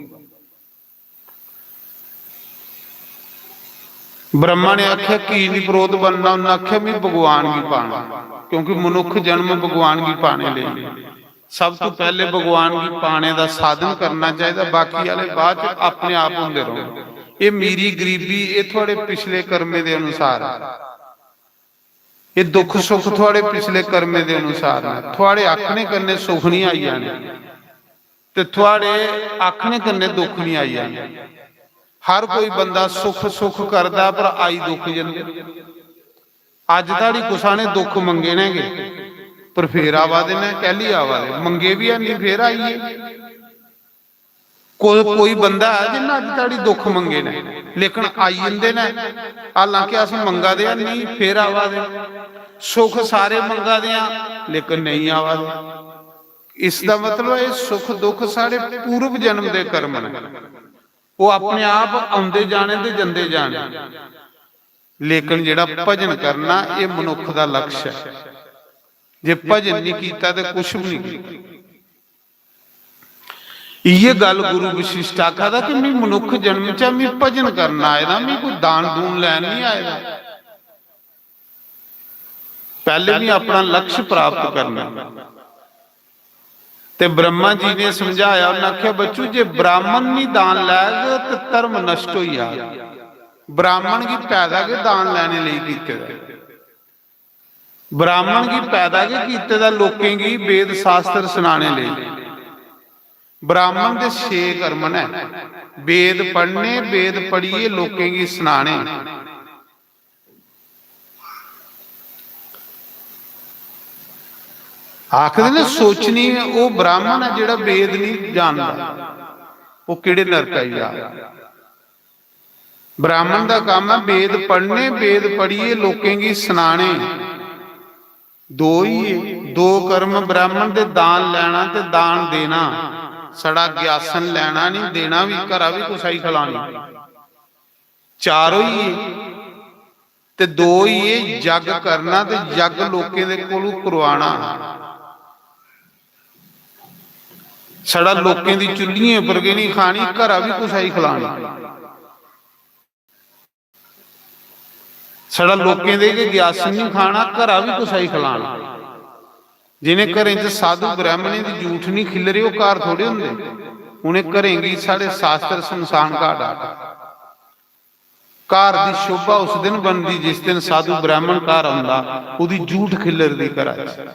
ब्रह्मा ने आख्या, "की नहीं परोहित बनना?" उन्हें आख्या, "मी भगवान गी पाना, क्योंकि मनुख जन्म भगवान गी पाने लेई।" सब तो पहले भगवान गी पाने दा साधन करना चाहिदा, बाकी आह्ले बाद च अपने आप होंदे रौह्न। एह् मीरी गरीबी, एह् थुआढ़े पिछले कर्में दे अनुसार ऐ। एह् दुख सुख थुआढ़े पिछले कर्में दे अनुसार न। थुआढ़े आखने कन्नै सुख नहीं आई जाने, ते थुआढ़े आखने कन्नै दुख नहीं आई जाने। हर कोई बंदा सुख सुख करदा, पर आई दुख जंदे। अज्ज धोड़ी कुसा ने दुख मंगे ने गै, पर फेर आवा दे ने। कैली आवा दे? मंगे बी हैनी, फेर आई गे। कोई कोई बंदा ऐ जिन्ना अज्ज धोड़ी दुख मंगे ने, लेकिन आई जंदे ने। हालांकि अस मंगा दे हैनी, फेर आवा दे। सुख सारे मंगा दे आं, लेकिन नेईं आवा दे। इसदा मतलब ऐ, सुख दुख साढ़े पूर्व जन्म दे कर्म न। ओह् अपने आप औंदे जाने ते जंदे जाने। लेकिन जेह्ड़ा भजन करना, एह् मनुक्ख दा लक्ष्य ऐ। जे भजन नहीं कीता ते कुछ भी नहीं कीता। इ'यै गल्ल गुरु वशिष्ठ आखा दा कि मी मनुक्ख जन्म च मी भजन करन आए दा, मी कोई दान दून लैन नहीं आए दा। पैह्ले मी अपना लक्ष्य प्राप्त करना। ते ब्रह्मा जी ने समझाया, उन्हें आखेआ, "बच्चू, जे ब्राह्मण नहीं दान लैग ते धर्म नष्ट होई जाग।" ब्राह्मण गी पैदा गै दान लैने लेई कीते दा। ब्राह्मण गी पैदा गै कीते दा लोकें गी वेद शास्त्र सनाने लेई। ब्राह्मण दे छे कर्म न, वेद पढ़ने, वेद पढ़ियै लोकें गी सनाने। आखदे ने सोचनी, ओह् ब्राह्मण ऐ जेह्ड़ा वेद नहीं जानदा, ओह् केह्ड़े नरक आई जा। ब्राह्मण दा कम्म ऐ वेद पढ़ने, वेद पढ़ियै लोकें गी सनाने। दो ही है, दो कर्म ब्राह्मण दे, दान लैना ते दान देना। सड़ा ग्यासन लैना नहीं, देना भी, घरा भी कुसा गी खलानी। चार होई गे। ते दो होई गे, जग करना ते जग लोकें दे कोलू करवाना। सड़ा लोकें दी चुल्लियें पर गै नहीं खानी, घरा भी कुसा गी खलानी। सड़ा लोकें दे गै ग्यासन नहीं खाना, घरा भी कुसा गी खलाना। जिन्हें घरें च साधु ब्राह्मणें दी जूठ नहीं खिल्लरे, ओह् घर थोड़े होंदे। उन्हें घरें गी साढ़े शास्त्र शमशान घाट आखदे। घर दी शोभा उस दिन बनदी जिस दिन साधु ब्राह्मण घर औंदा, ओह्दी जूठ खिल्लरदी घरा च।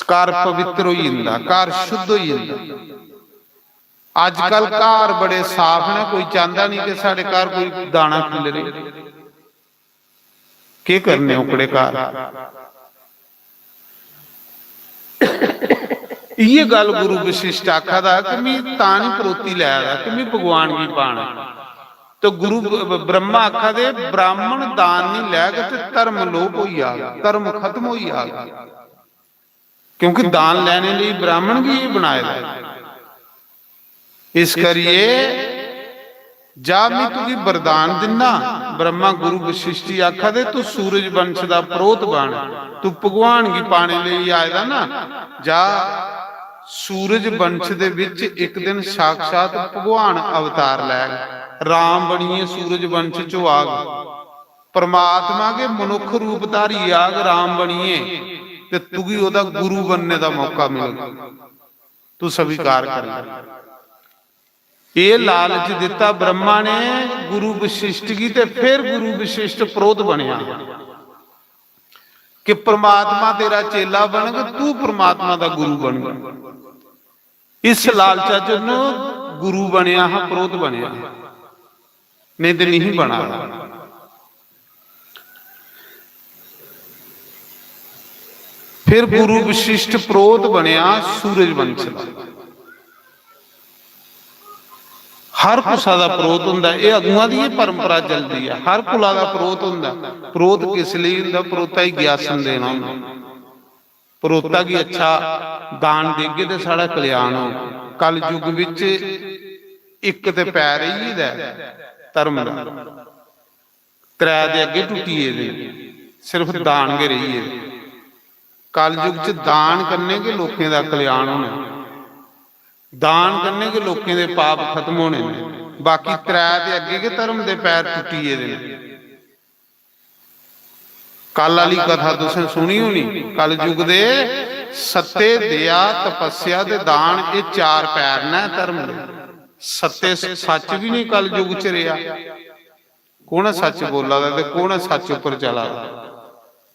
घर पवित्र होई जंदा, घर शुद्ध होई जंदा। अजकल घर बड़े साफ न, कोई चांहदा नहीं कि साढ़े घर कोई दाना खिल्लरे। केह् करने ओकड़े घर? इ'यै गल्ल गुरु वशिष्ठ आखा दा कि मी तां निं परोती लै दा कि मी भगवान गी पाना। ते गुरु ब-, ब-, ब्रह्मा आखा दे, "ब्राह्मण दान निं लैग ते धर्म लोप होई जाग, धर्म खत्म होई जाग।" क्योंकि दान लैने लेई ब्राह्मण गी एह् बनाए दा ऐ। इस करियै जा, में तुगी वरदान दिन्ना। ब्रह्मा गुरु वशिष्ठ जी आखा दे, "तू सूरज वंश दा प्रोत बन, तू भगवान गी पाने लेई आए दा ना, जा सूरज वंश दे विच इक दिन साक्षात भगवान अवतार लैग, राम बनियै सूरज वंश च आग, परमात्मा गै मनुक्ख रूप धारी आग राम बनियै, ते तुगी ओह्दा गुरु बनने दा मौका मिलग, तू स्वीकार कर ले।" एह् लालच दित्ता ब्रह्मा ने गुरु वशिष्ठ गी, ते फिर गुरु वशिष्ठ प्रोत बनेआ कि परमात्मा तेरा चेला बनग, तू परमात्मा दा गुरु बनग। इस लालचा च उन्न गुरु बनेआ हा, प्रोत बनेआ हा, नेईं ते नहीं बना दा। फिर गुरु वशिष्ठ प्रोत बनेआ सूरज वंश दा। हर कुसा दा प्रोत होंदा, एह् अगुआं दी एह् परंपरा चलदी ऐ। हर कुला दा प्रोत होंदा। प्रोत किस लेई होंदा? प्रोता गी ग्यासन देना होंदा। प्रोता गी अच्छा दान देगे ते साढ़ा कल्याण होग। कलयुग विच इक ते पैर रेही गेदा ऐ धर्म दा, त्रै दे अग्गे टुट्टी गेदे, सिर्फ दान गै रेही गेदे। कलयुग च दान कन्नै गै लोकें दा कल्याण होना, दान कन्नै गै लोकें दे पाप खत्म होने न। बाकी त्रै दे अग्गे गै धर्म दे पैर टुट्टी गेदे न। कल आह्ली कथा तुसें सुनी होनी, कलयुग दे सत्य, दया, तपस्या ते दान, एह् चार पैर न धर्म दे। सत्य सच बी नहीं कलयुग च रेहा। कौन ऐ सच बोला दा ते कौन ऐ सच उप्पर चला दा?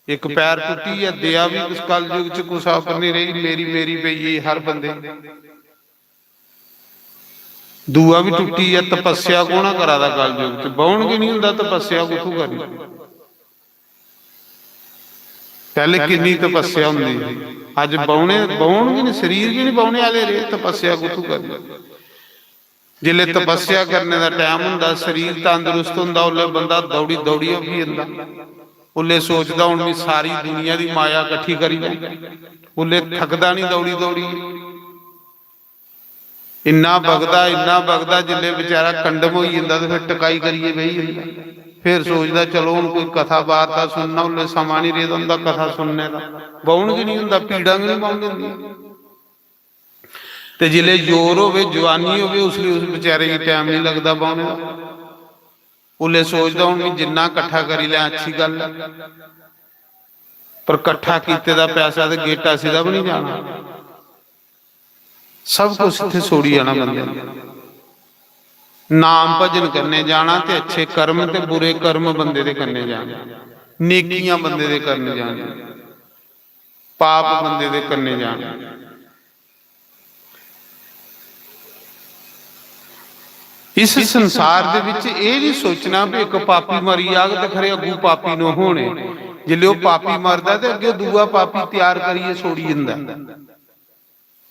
इक पैर टुट्टी गेआ, दया बी उस कलयुग च कुसै उप्पर नहीं रेही, मेरी मेरी पेई गेई हर बंदे। दूआ बी टुट्टी ऐ, तपस्या कौन करा दा कलयुग च? बौह्न गै निं होंदा, तपस्या कुत्थूं करनी? पैह्ले किन्नी तपस्या होंदी ही, अज्ज बौह्ने, बौह्न गै निं, शरीर गै निं बौह्ने आह्ले रेह्, तपस्या कुत्थूं करनी? जिसलै तपस्या करने दा टैम होंदा, शरीर तंदरुस्त होंदा, उसलै बंदा दौड़ी दौड़ियै उठी जंदा। उसलै सोचदा, "हून में सारी दुनिया दी माया कट्ठी करी लैं।" उसलै थकदा निं दौड़ी दौड़ी। इन्ना बगदा, इन्ना बगदा, जिसलै बेचारा कंडम होई जंदा ते फिर टकाई करियै बेही जंदा। फिर सोचदा, "चलो, हून कोई कथा बार्ता सुनना।" उसलै समां निं रेह्दा होंदा कथा सुनने दा, बौह्न गै निं होंदा, पीड़ां गै निं पौन दिंदियां। ते जिसलै जोर होवे, जवानी होवे, उसलै उस बेचारे गी टैम निं लगदा बौह्ने दा। उसलै सोचदा, "हून में जिन्ना कट्ठा करी लैं, अच्छी गल्ल ऐ, पर कट्ठा कीते दा पैसा ते गेटा सिद्धा बी निं जाना।" सब कुछ इत्थै छोड़ी जाना बंदे ने। नाम भजन करने जाना ते अच्छे कर्म ते बुरे कर्म बंदे दे करने जाने, नेकियां बंदे दे करने जाने, पाप बंदे दे करने जाने। इस संसार दे विच एह् निं सोचना भी इक पापी मरी जाग ते खरे अग्गू पापी न होने। जिसलै ओह् पापी मरदा ते अग्गें दूआ पापी त्यार करियै छोड़ी जंदा।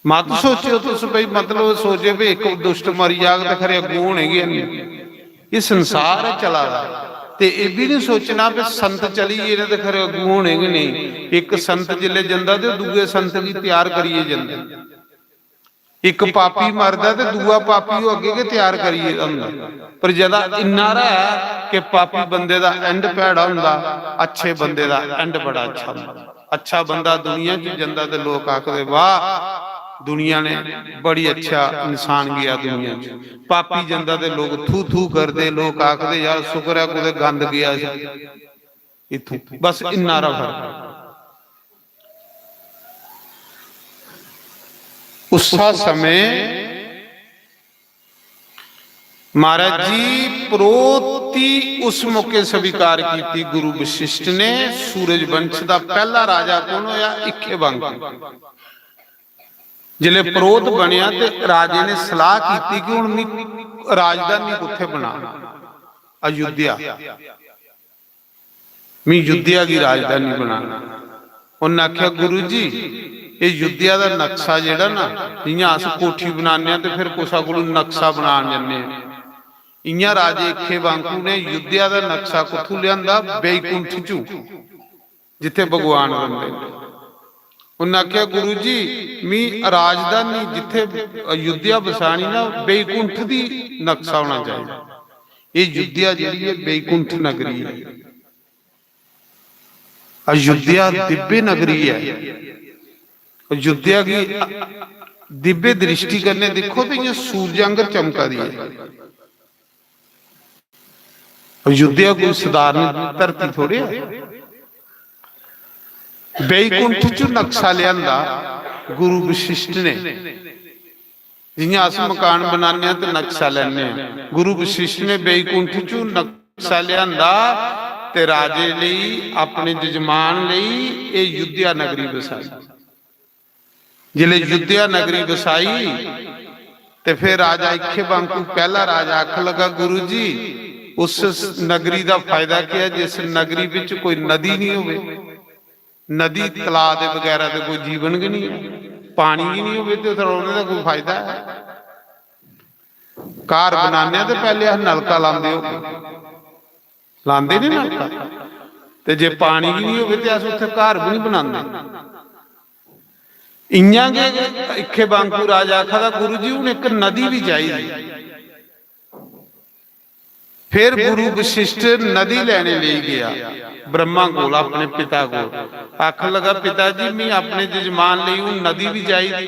मत सोचेओ तुस भई, मतलब, सोचे भी इक दुष्ट मरी जाग ते खरे अग्गू होने गै नहीं। एह् संसार ऐ चला दा। ते एह् बी नहीं सोचना भी संत चली गे न ते खरे अग्गू होने गै नहीं। इक संत जिसलै जंदा ते दूए संत गी त्यार करियै जंदा। इक पापी मरदा ते दूआ पापी ओह् अग्गें गै त्यार करियै होंदा। पर जदा इन्ना हारा ऐ कि पापी बंदे दा end भैड़ा होंदा, अच्छे बंदे दा end बड़ा अच्छा होंदा। अच्छा बंदा दुनिया च जंदा ते लोक आखदे, "वाह, दुनिया ने बड़ी अच्छा इंसान गेआ दुनिया च।" पापी जंदा ते लोक थू थू करदे, लोक आखदे, "यार, शुक्र ऐ कुतै गंद गेआ इस इत्थूं।" बस इन्ना हारा फर्क। उस्सा समें महाराज जी, परोह्त दी उस मौके स्वीकार कीती गुरु वशिष्ठ ने। सूरज वंश दा पैह्ला राजा कौन होया? इक्खे बांकू। जिसलै परोह्त बनेआ ते राजे ने सलाह कीती कि हुन मी राजधानी कुत्थै बनाना? अयोध्या। "मी अयोध्या गी राजधानी बनाना।" उन्नै आखेआ, "गुरु जी, एह् अयोध्या दा नक्शा जेह्ड़ा ना, जि'यां अस कोठी बनाने आं ते फिर कुसै कोलू नक्शा बनान जन्ने आं, इ'यां राजे इक्खे बांकू ने अयोध्या दा नक्शा कुत्थूं लेआंदा? बैकुंठ चू, जित्थै भगवान रौंह्दे न।" उन्नै आखेआ, "गुरु जी, मी राजधानी जित्थै अयोध्या बसानी ना, बैकुंठ दी नक्शा होना चाहिदा। एह् अयोध्या जेह्ड़ी ऐ, बैकुंठ नगरी ऐ।" अयोध्या दिव्य नगरी ऐ। अयोध्या गी दिव्य दृष्टि कन्नै दिक्खो ते इ'यां सूरज आंगर चमका दी ऐ। अयोध्या कोई साधारण धरती थोड़े ऐ। बैकुंठ च नक्शा लिआंदा गुरु वशिष्ठ ने। जि'यां अस मकान बनाने आं ते नक्शा लैने आं, गुरु वशिष्ठ ने बैकुंठ चों नक्शा लिआंदा ते राजे लेई, अपने जजमान लेई एह् अयोध्या नगरी बसाई। जिसलै अयोध्या नगरी बसाई ते फिर राजा इक्खे बांकू पैह्ला राजा आखन लगा, "गुरु जी, उस नगरी दा फायदा केह् ऐ जिस नगरी बिच कोई नदी निं होवे?" नदी, तलाऽ दे बगैरा ते कोई जीवन गै निं ऐ। पानी गै निं होवे ते उत्थै रौह्ने दा कोई फायदा ऐ? घर बनाने आं ते पैह्ले अस नलका लांदे होगे, लांदे निं नलका? ते जे पानी गै निं होवे ते अस उत्थै घर बी निं बनांदे। इ'यां गै इक्खे बांकू राजा आखा दा, "गुरु जी, हून इक नदी बी चाहिदी।" फिर गुरु वशिष्ठ नदी लैने लेई गेआ ब्रह्मा कोल, अपने पिता कोल। आखन लगा, "पिता जी, मी अपने जजमान लेई हून नदी बी चाहिदी।"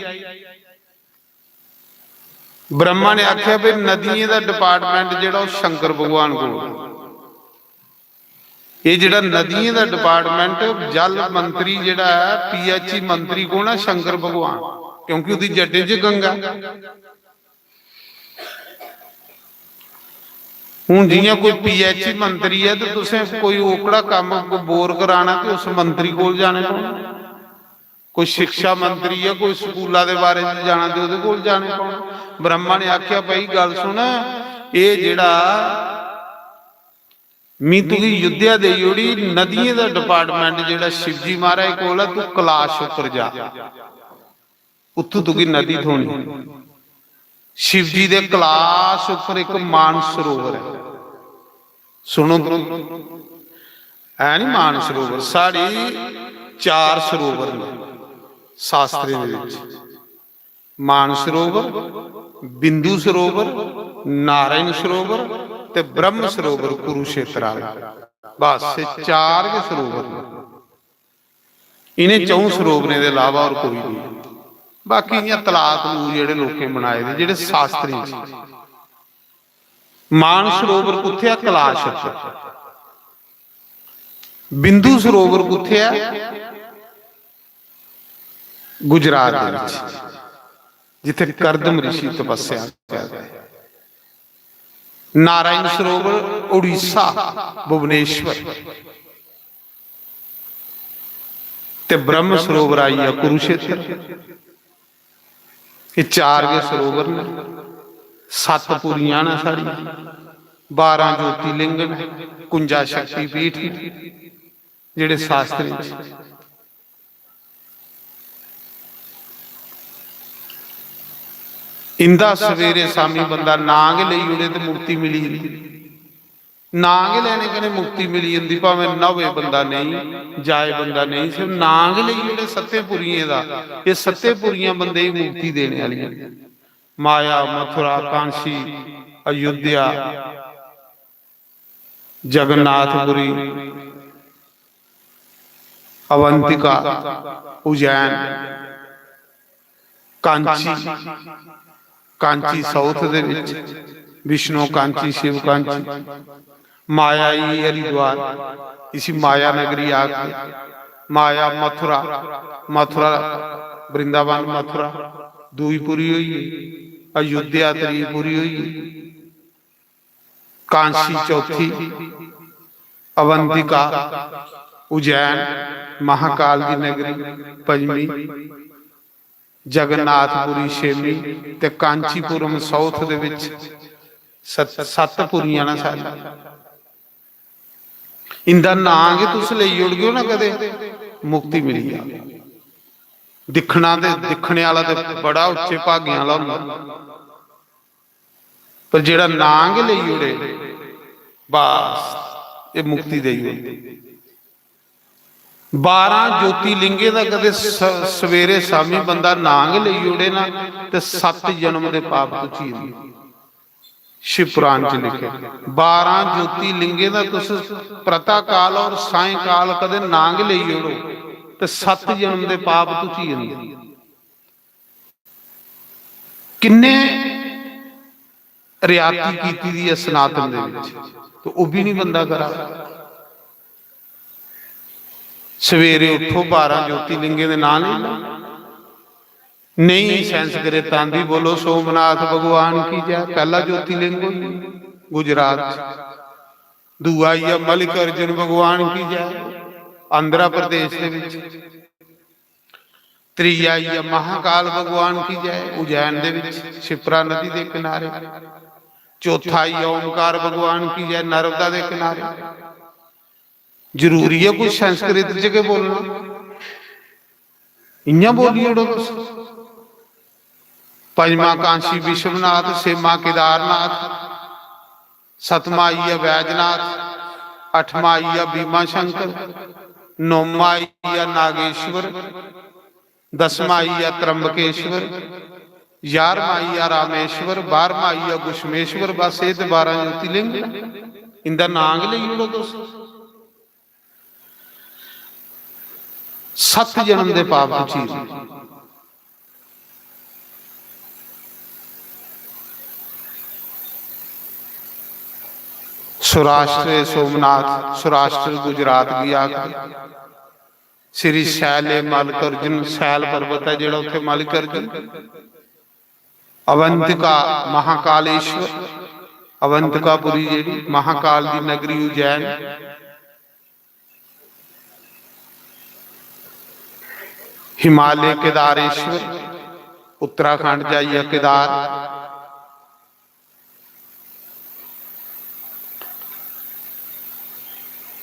ब्रह्मा ने आखेआ, "भाई, नदियें दा department जेह्ड़ा, ओह् शंकर भगवान कोल।" एह् जेह्ड़ा नदियें दा department, जल मंत्री जेह्ड़ा ऐ, पीएचई मंत्री कौन ऐ? शंकर भगवान, क्योंकि ओह्दी जड्डें च गंगा। हून जि'यां कोई पीएचई मंत्री ऐ ते तुसें कोई ओकड़ा कम्म, कोई बोर कराना ते उस मंत्री कोल जाने पौना। कोई शिक्षा मंत्री ऐ, कोई स्कूला दे बारे च जाना ते ओह्दे कोल जाने पौना। ब्रह्मा ने आखेआ, "भाई, गल्ल सुन, एह् जेह्ड़ा मी तुगी युद्ध देई ओड़ी, नदियें दा डिपार्टमेंट जेह्ड़ा शिवजी महाराज कोल ऐ, तू कलाश उप्पर जा, उत्थूं तुगी नदी थ्होनी।" शिवजी दे कलाश उप्पर इक मान सरोवर ऐ। सुनो, है नी मान सरोवर, साढ़ी चार सरोवर न शास्त्रें दे विच। मान सरोवर, बिंदु सरोवर, नारायण सरोवर ते ब्रह्म सरोवर कुरुक्षेत्र आह्ला। बस, एह् चार गै सरोवर न। इ'नें च'ऊं सरोवरें दे इलावा होर कोई नेईं। बाकी इ'यां तलाऽ तलूऽ जेह्ड़े लोकें बनाए दे, जेह्ड़े शास्त्रें च। मान सरोवर कुत्थै ऐ? कलाश च। बिंदु सरोवर कुत्थै ऐ? गुजरात दे विच, जित्थै कर्दम ऋषि तपस्या करदा ऐ। नारायण सरोवर उड़ीसा, भुवनेश्वर, ते ब्रह्म सरोवर आई गेआ कुरुक्षेत्र। एह् चार गै सरोवर न। सत्त पुरियां न साढ़ियां, बारां ज्योतिर्लिंग न, कुंजा शक्तिपीठ न, जेह्ड़े शास्त्रें च। इंदा सवेरे शामी बंदा नांऽ गै लेई ओड़े ते मुक्ति मिली जंदी। नांऽ गै लैने कन्नै मुक्ति मिली जंदी, भामें न्हावे बंदा नेईं, जाए बंदा नेईं, सिर्फ नांऽ गै लेई ओड़े सत्तें पुरियें दा। एह् सत्तें पुरियां बंदे गी मुक्ति देने आह्लियां न। माया, मथुरा, कांशी, अयोध्या, जगन्नाथपुरी, अवंतिका, उज्जैन, कांची, कांची साउथ दे विच, विष्णु कांची, शिव कांची, माया ई हरिद्वार, इसी माया नगरी आखदे। माया मथुरा, मथुरा वृंदावन मथुरा, दूई पुरी होई गेई, अयोध्या त्री पुरी होई गेई। कांशी चौथी, अवंतिका, उज्जैन, महाकाल दी नगरी पंजमी, जगन्नाथपुरी छेमी ते कांचीपुरम साउथ दे विच सत-, सत्त पुरियां न सारियां। इंदा नांऽ गै तुस लेई ओड़गे ना कदे, मुक्ति मिली जा। दिक्खना ते दिक्खने आह्ला ते बड़ा उच्चे भागें आह्ला होंदा। पर जेह्ड़ा नांऽ गै लेई ओड़े, बस, एह् मुक्ति देई ओड़दी। बारां ज्योतिर्लिंगें दा कदें स-, सवेरे शामी बंदा नांऽ गै लेई ओड़े ना, ते सत्त जन्म दे पाप तुची जंदे। शिव पुराण च लिखे, बारां ज्योतिर्लिंगें दा तुस प्रातः काल और सायंकाल कदें नांऽ गै लेई ओड़ो, ते सत्त जन्म दे पाप तुची जंदे। किन्ने रियाती कीती दी ऐ सनातन दे विच, ते ओह् भी नहीं बंदा करा। सवेरे उठो, बारां ज्योतिर्लिंगें दे नांऽ लेई लो। नहीं संस्कृत आंदी, बोलो सोमनाथ भगवान की जय। पहला ज्योतिर्लिंग होई गुजरात च, दूआ आई गेआ मल्लिकार्जुन भगवान की जय, आंध्र प्रदेश दे विच। त्रीया आई गेआ महाकाल भगवान की जय, उज्जैन दे विच शिप्रा नदी दे किनारे। चौथा आई गेआ ओमकार भगवान की जय, नर्मदा दे किनारे। जरूरी ऐ कोई संस्कृत च गै बोलना? इ'यां बोली ओड़ो तुस। पंजमा कांशी विश्वनाथ, छेमा केदारनाथ, सतमा आई गेआ बैजनाथ, अठमा आई गेआ भीमा शंकर, नौमा आई गेआ नागेश्वर, दसमा आई गेआ त्र्यंबकेश्वर, ग्यारहमा आई गेआ रामेश्वर, बारहमा आई गेआ घुश्मेश्वर। बस, एह् ते बारां ज्योतिर्लिंग न, इंदा नांऽ गै लेई ओड़ो तुस। सत्त जन्म दे पाप तुची। सौराष्ट्र सोमनाथ, सौराष्ट्र गुजरात गी आखदे। श्री शैले मल्लिकार्जुन, शैल पर्वत ऐ जेह्ड़ा, उत्थै मल्लिकार्जुन। अवंतिका महाकालेश्वर, अवंतिकापुरी जेह्ड़ी महाकाल दी नगरी उज्जैन। हिमालय केदारेश्वर, उत्तराखंड जाइयै केदार,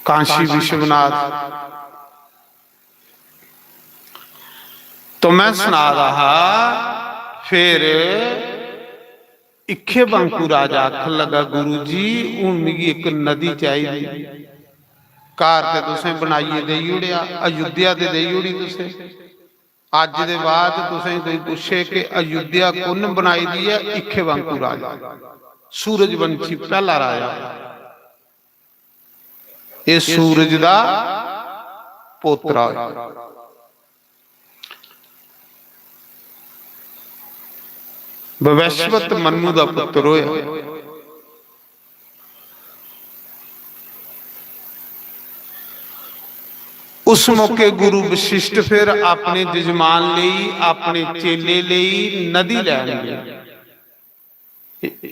काशी विश्वनाथ। तो मैं सना दा हा, फिर इक्खे बांकू राजा आखन लगा, "गुरु जी, हून मिगी इक नदी चाहिदी। घर ते तुसें बनाइयै देई ओड़ेआ, अयोध्या ते देई ओड़ी तुसें। अज्ज दे बाद तुसें कोई पुच्छे कि अयोध्या कु'न बनाई दी ऐ, इक्खे बांकू राजा, सूरजवंशी पैह्ला राजा।" एह् सूरज दा पोतरा होया, वैश्वत मनु दा पुत्र होया। उस मौके गुरु वशिष्ठ फिर अपने जजमान लेई, अपने चेले लेई नदी लैन गए।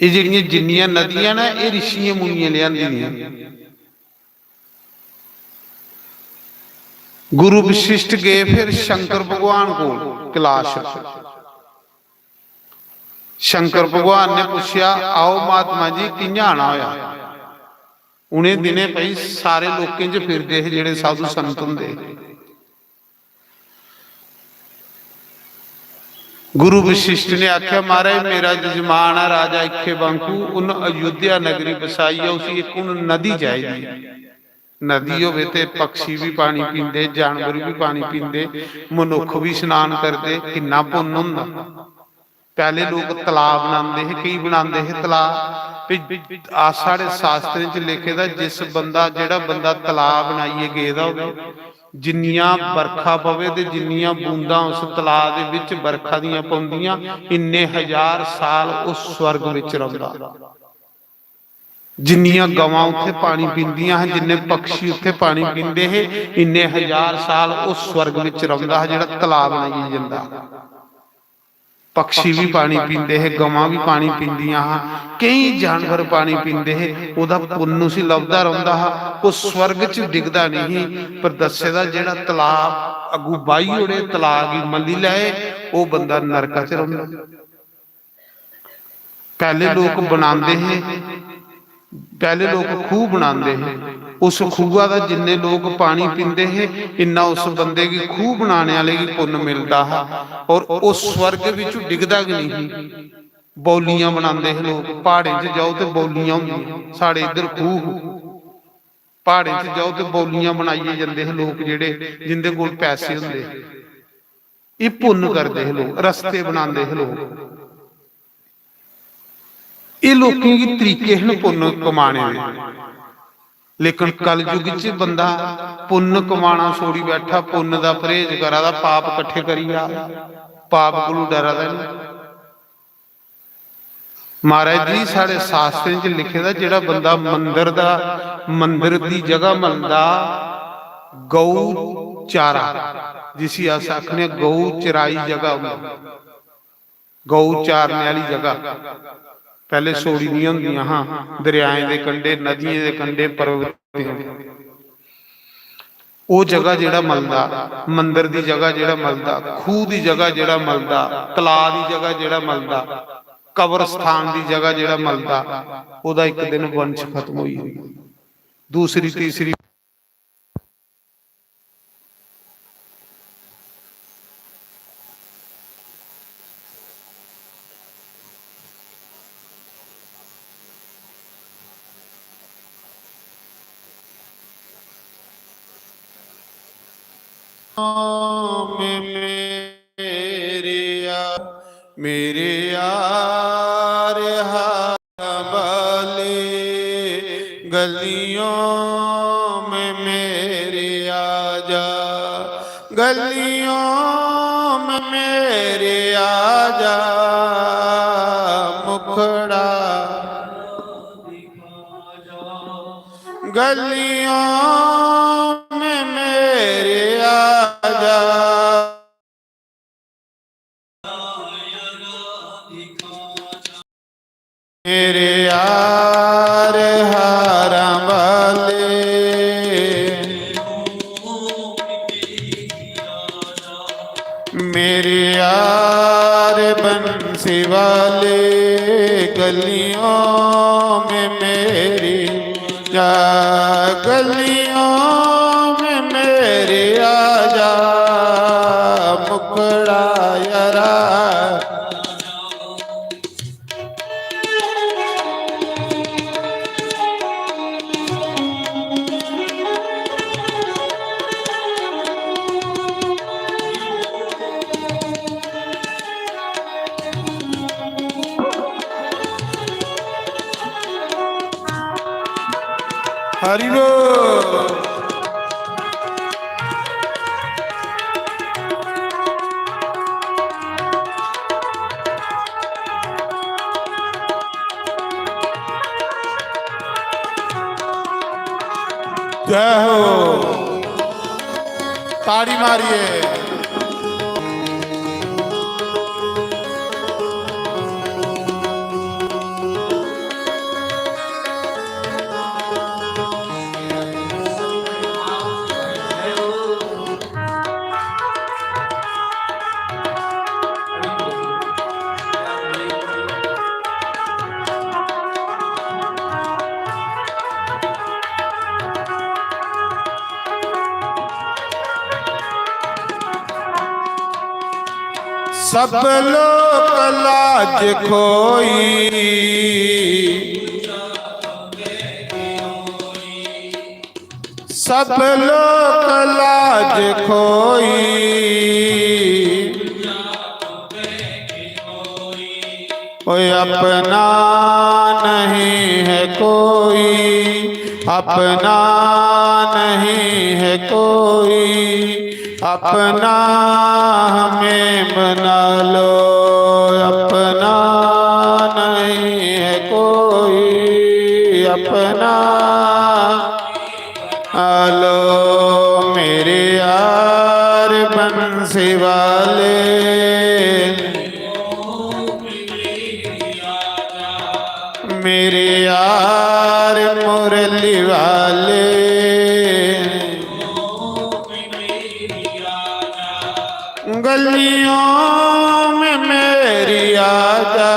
एह् जेह्ड़ियां जिन्नियां नदियां न, एह् रिशियें मुनियें लेआंदी दियां। गुरु वशिष्ठ गए फिर शंकर भगवान कोल कैलाश। शंकर भगवान ने पुच्छेआ, "आओ महात्मा जी, कि'यां आना होया?" उ'नें दिनें भाई सारे लोकें च फिरदे हे जेह्ड़े साधु संत होंदे हे। गुरु वशिष्ठ ने आख्या, "महाराज, मेरा जजमान आ राजा इक्खे बांकू, उन अयोध्या नगरी बसाई ऐ, उसी इक हून नदी चाहिदी ऐ। नदी होवे ते पक्षी भी पानी पींदे, जानवर भी पानी पींदे, मनुख भी स्नान करदे, किन्ना पुन्न होंदा।" पैह्ले लोक तलाऽ बनांदे हे, केह् बनांदे हे तलाऽ? भी अस, साढ़े शास्त्रें च लिखे दा, जिस बंदा, जेह्ड़ा बंदा तलाऽ बनाइयै गेदा होवे, जिन्नियां बरखा पवे ते जिन्नियां बूंदां उस तलाऽ दे बिच बरखा दियां पौंदियां, इन्ने हजार साल ओह् स्वर्ग बिच रौंह्दा। जिन्नियां गवां उत्थै पानी पींदियां हियां, जिन्ने पक्षी उत्थै पानी पींदे हे, इन्ने हजार साल ओह् स्वर्ग बिच रौंह्दा हा, जेह्ड़ा तलाऽ बनाइयै जंदा हा। पक्षी भी पानी पींदे हे, गवां भी पानी पींदियां हा, केई जानवर पानी पींदे हे। ओह्दा पुन्न उसी लभदा रौंह्दा हा। ओह् स्वर्ग च डिगदा नेईं ही, पर दस्से दा जेह्ड़ा तलाऽ अग्गू बाही ओड़े, तलाऽ गी मल्ली लै, ओह् बंदा नरका च रौंह्दा। पैह्ले लोक बनांदे हे, पैह्ले लोक खूह् बनांदे हे, उस खूहा दा जिन्ने लोक पानी पींदे हे, इन्ना उस बंदे गी, खूह् बनाने आह्ले गी पुन्न मिलदा हा। और ओह् स्वर्ग बिच्चों डिगदा गै नेईं ही। बौलियां बनांदे हे लोक, प्हाड़ें च जाओ ते बौलियां होंदियां, साढ़े इद्धर खूह्, प्हाड़ें च जाओ ते बौलियां बनाइयै जंदे हे लोक, जेह्ड़े, जिंदे कोल पैसे होंदे हे। एह् पुन्न करदे हे लोक, रस्ते बनांदे हे लोक। एह् लोकें गी तरीके हे न पुन्न कमाने दे। लेकिन कलयुग च बंदा पुन्न कमाना छोड़ी बैठा, पुन्न दा परहेज करा दा, पाप कट्ठे करी जा, पाप कोलू डरा दा नहीं। महाराज जी, साढ़े शास्त्रें च लिखे दा, जेह्ड़ा बंदा मंदर दा, मंदर दी जगह मलदा, गौ चारा, जिसी अस आखने गौ चराई जगह होंदी, गौ चारने आह्ली जगह। पैह्ले सोड़ी दियां होंदियां हां, दरियाएं दे कंढे, नदियें दे कंढे, पर्वत दे कंढे। ओह् जगह जेह्ड़ा मलदा, मंदर दी जगह जेह्ड़ा मलदा, खूह् दी जगह जेह्ड़ा मलदा, तलाऽ दी जगह जेह्ड़ा मलदा, कब्रस्थान दी जगह जेह्ड़ा मलदा, ओह्दा इक दिन वंश खत्म होई जंदा। दूसरी, तीसरी में मेरे यार, मेरे यार हरम वाले, गलियों में मेरे आजा, गलियों में मेरे आजा, मुखड़ा गलियों में मेरे आजा। मेरे यार हरम वाले। मेरे यार बंसी वाले, गलियों में मेरी जा, गलियों में मेरी आजा, मुखड़ा यारा। हरि बोल। जय हो। ताड़ी मारिए। सब लोक लाज खोई, सब लोक लाज खोई। ओए अपना नहीं है कोई, अपना नहीं है कोई, अपना हमें बना लो। अपना नहीं है कोई, अपना आलो। मेरे यार बंसी वाले, मेरे यार मुरली वाले, गलियों में मेरी आजा,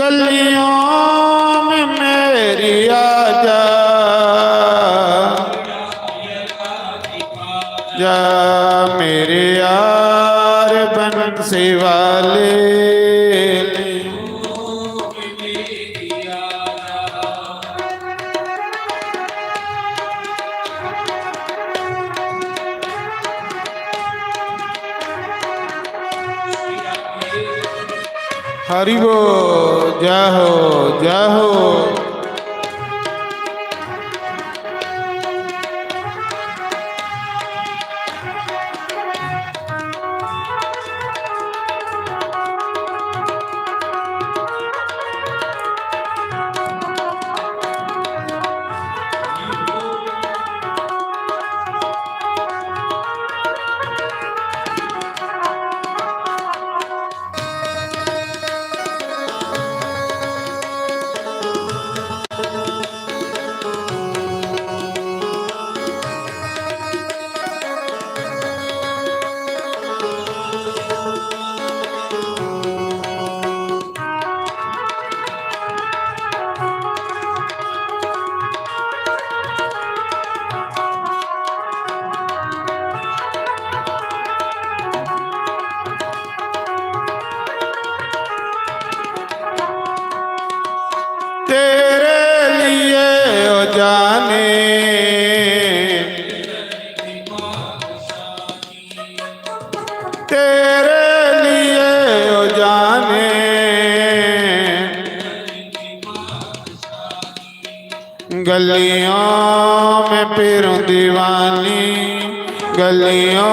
गलियों में मेरी आजा, जा मेरे यार बंसी वाले। हरि बोल, जय हो, जय हो। तेरे लिए ओ जाने, तेरे लिए ओ जाने, गलियों में फिरूं दीवानी, गलियों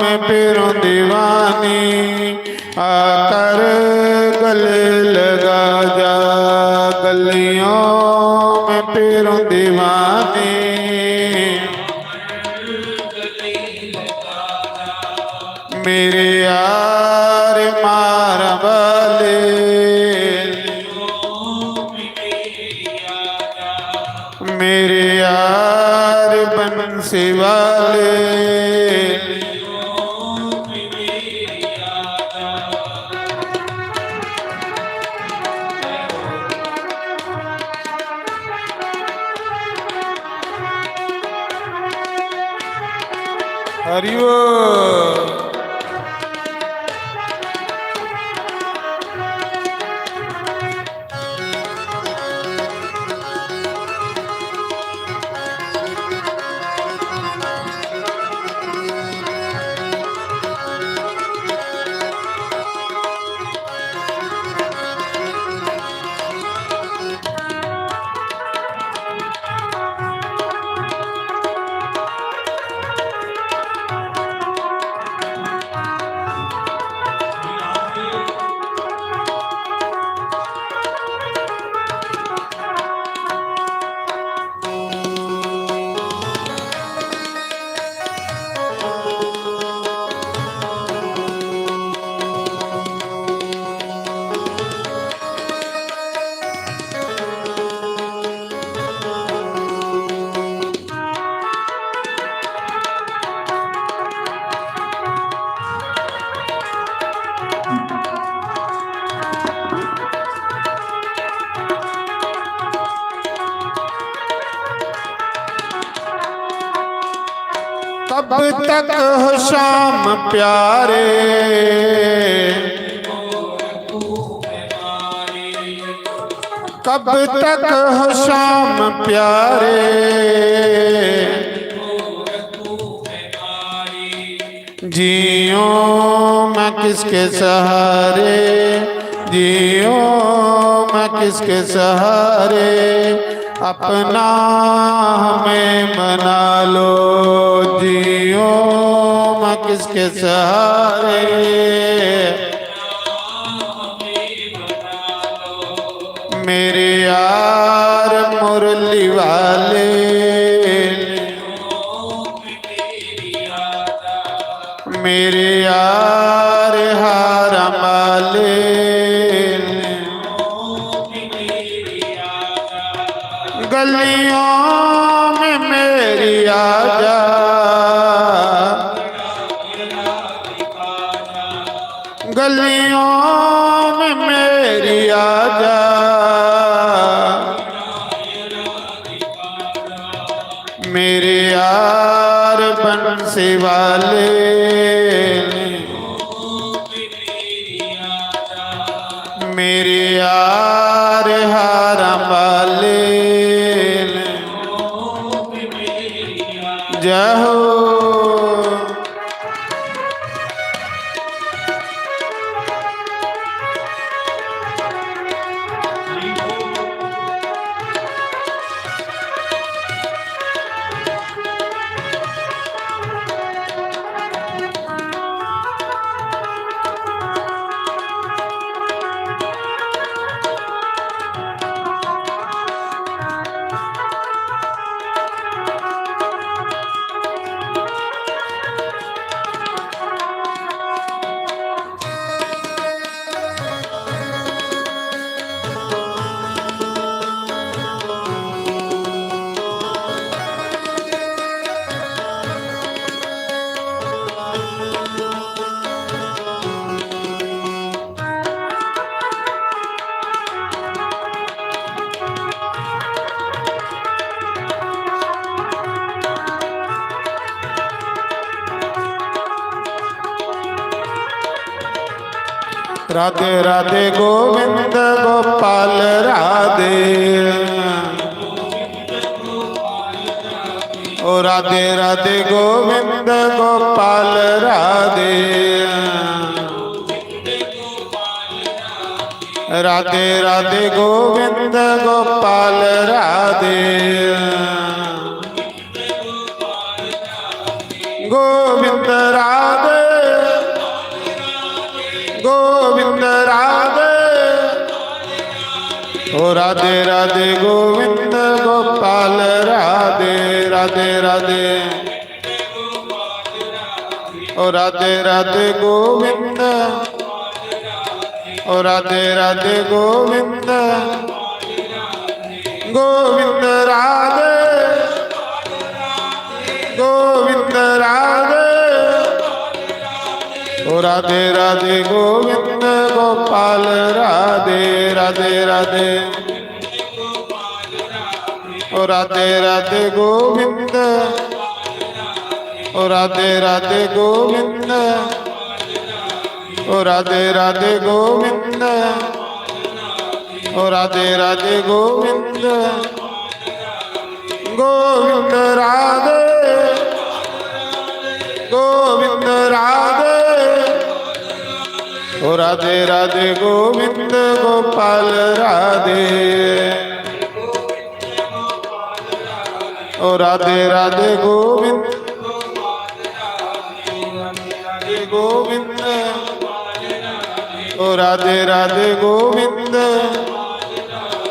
में फिरूं दीवानी, आकर गले लगा जा, गलियों में फिरूं दीवानी। मेरे यार मारा वाले, मेरे यार बन सेवा ले। हरि बोल। कब तक हो श्याम प्यारे, कब तक हो श्याम प्यारे, जीऊं मैं किसके सहारे, जीऊं मैं किसके सहारे, अपना हमें बना लो, जीऊं मैं किसके सहारे। मेरे यार मुरली वाले, मेरे यार हार वाले, गलियों में मेरी आजा, गलियों में मेरी आजा, मेरे यार बंसी वाले, मेरे यार हार वाले, जय हो। राधे राधे गोविंद गोपाल राधे। ओ राधे राधे गोविंद गोपाल राधे। राधे राधे गोविंद गोपाल राधे। गोविंद राधे, गोविंद राधे। ओ राधे राधे गोविंद गोपाल राधे, राधे राधे। ओ राधे राधे गोविंद, ओ राधे राधे गोविंद, गोविंद राधे। राधे राधे गोविंद गोपाल राधे राधे राधे। ओ राधे राधे गोविंद। ओ राधे राधे गोविंद। ओ राधे राधे गोविंद। ओ राधे राधे गोविंद। गोविंद राधे। गोविंद राधे। ओ राधे राधे गोविंद गोपाल राधे। ओ राधे राधे गोविंद। राधे गोविंद। ओ राधे राधे गोविंद।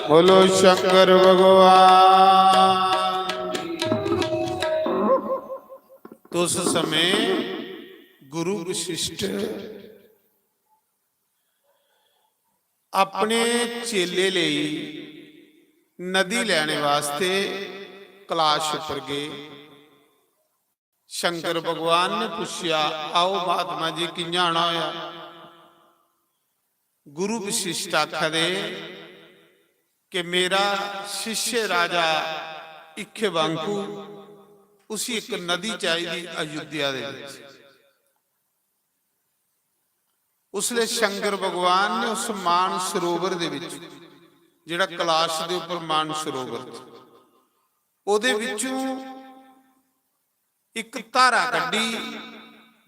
बोलो शंकर भगवान। तो उस समय गुरु वशिष्ठ अपने चेले लेई नदी लैने वास्ते कलाश उप्पर गए। शंकर भगवान ने पुच्छेआ, "आओ महात्मा जी, कि'यां आना होया?" गुरु वशिष्ठ आखा दे कि मेरा शिष्य राजा इक्ष्वाकु, उसी इक नदी चाहिदी अयोध्या दे विच। उसले शंकर भगवान ने उस मान सरोवर दे विच, जेड़ा कलाश दे उपर मान सरोवर च, ओदे विचों इक धारा कड्ढी,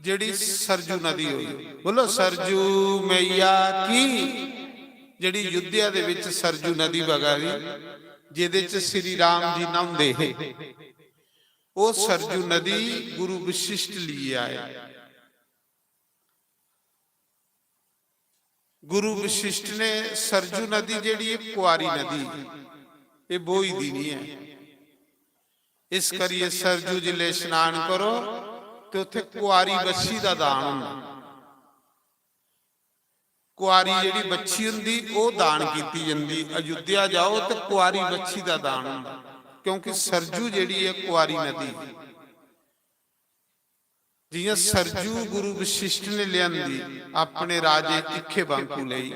जेड़ी सरजू नदी होई। बोलो, सरजू मैया की। जेड़ी अयोध्या दे विच सरजू नदी बगा दी, जेदे च श्री राम जी न्हांदे हे, ओ सरजू नदी गुरु वशिष्ठ लिए आए। गुरु वशिष्ठ ने सरजू नदी जेड़ी, ए कुआरी नदी, ए बोही दी नहीं है, इस करिए सरजू जिले स्नान करो ते उत्थे कुआरी बच्छी दा दान होंदा। कुआरी जेड़ी बच्छी होंदी, ओ दान कीती जंदी। अयोध्या जाओ ते कुआरी बच्छी दा दान होंदा, क्योंकि सरजू जेड़ी है कुआरी नदी। जियां सरजू गुरु वशिष्ठ ने लियांदी अपने राजे इक्ष्वाकु लेई,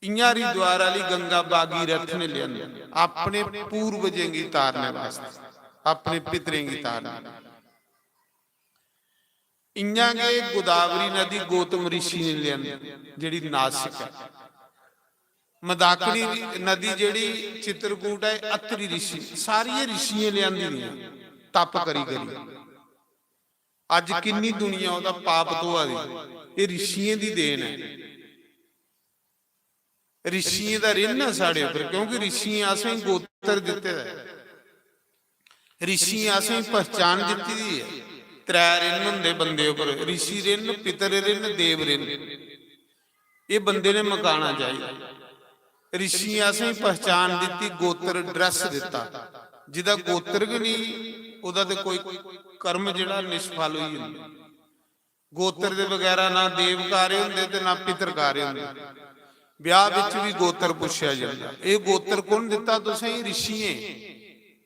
इयां हरिद्वार आली गंगा भागीरथ ने लियांदी अपने पूर्वजें गी तारने वास्ते, अपने पितरें गी तारने। इयां गै गोदावरी नदी गौतम ऋषि ने लियांदी, जेड़ी नासिक है। मंदाकिनी नदी जेड़ी चित्रकूट है, अत्रि ऋषि, सारिये ऋषियें लियांदी दियां, तप करी करी। अज किन्नी दुनिया ओदा पाप धोआ दी, ये ऋषियें दी देन है। ऋषियें दा रिन ऐ साढ़े उपर, क्योंकि ऋषियें असेंगी गोत्र दित्ते दा ऐ। ऋषियें असेंगी पहचान दित्ती दी ऐ। त्रै रिन होंदे बंदे उपर, ऋषि रिन, पितर रिन, देव रिन। एह् बंदे ने मकाना चाहिदा। ऋषियें असेंगी पहचान दित्ती, गोत्र, dress दित्ता। जिदा गोत्र गै नहीं, ओह्दा ते कोई कर्म जेह्ड़ा निष्फल होई जंदा। गोत्र दे बगैरा ना देव कार्य होंदे ते ना पितर कार्य होंदे। ब्याह विच भी गोत्र पुच्छेआ जंदा। एह् गोत्र कु'न दित्ता तुसेंगी? ऋषियें।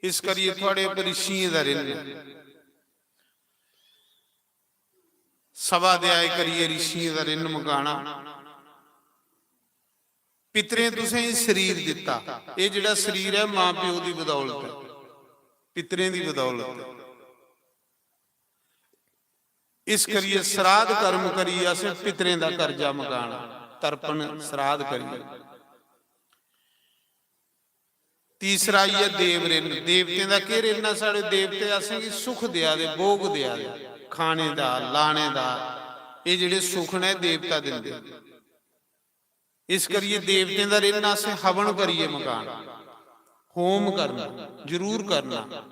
इस करियै थुआड़े उप्पर ऋषियें दा रिन ऐ। सभाध्याय करियै ऋषियें दा रिन मकाना। पितरें तुसेंगी शरीर दित्ता। एह् जेह्ड़ा शरीर ऐ, मां प्यो दी बदौलत ऐ, पितरें दी बदौलत ऐ। इस करियै श्राद्ध कर्म करियै असें पितरें दा कर्जा मकाना, तर्पण श्राद्ध करियै। तीसरा आई गेआ देव रिन। देवतें दा केह् रिन ऐ? साढ़े देवते असेंगी सुख देआ दे, भोग देआ दे, खाने दा, लाने दा। एह् जेह्ड़े सुख न, एह् देवता दिंदे। इस करियै देवतें दा रिन असें हवन करियै मकाना, होम करना, जरूर करना।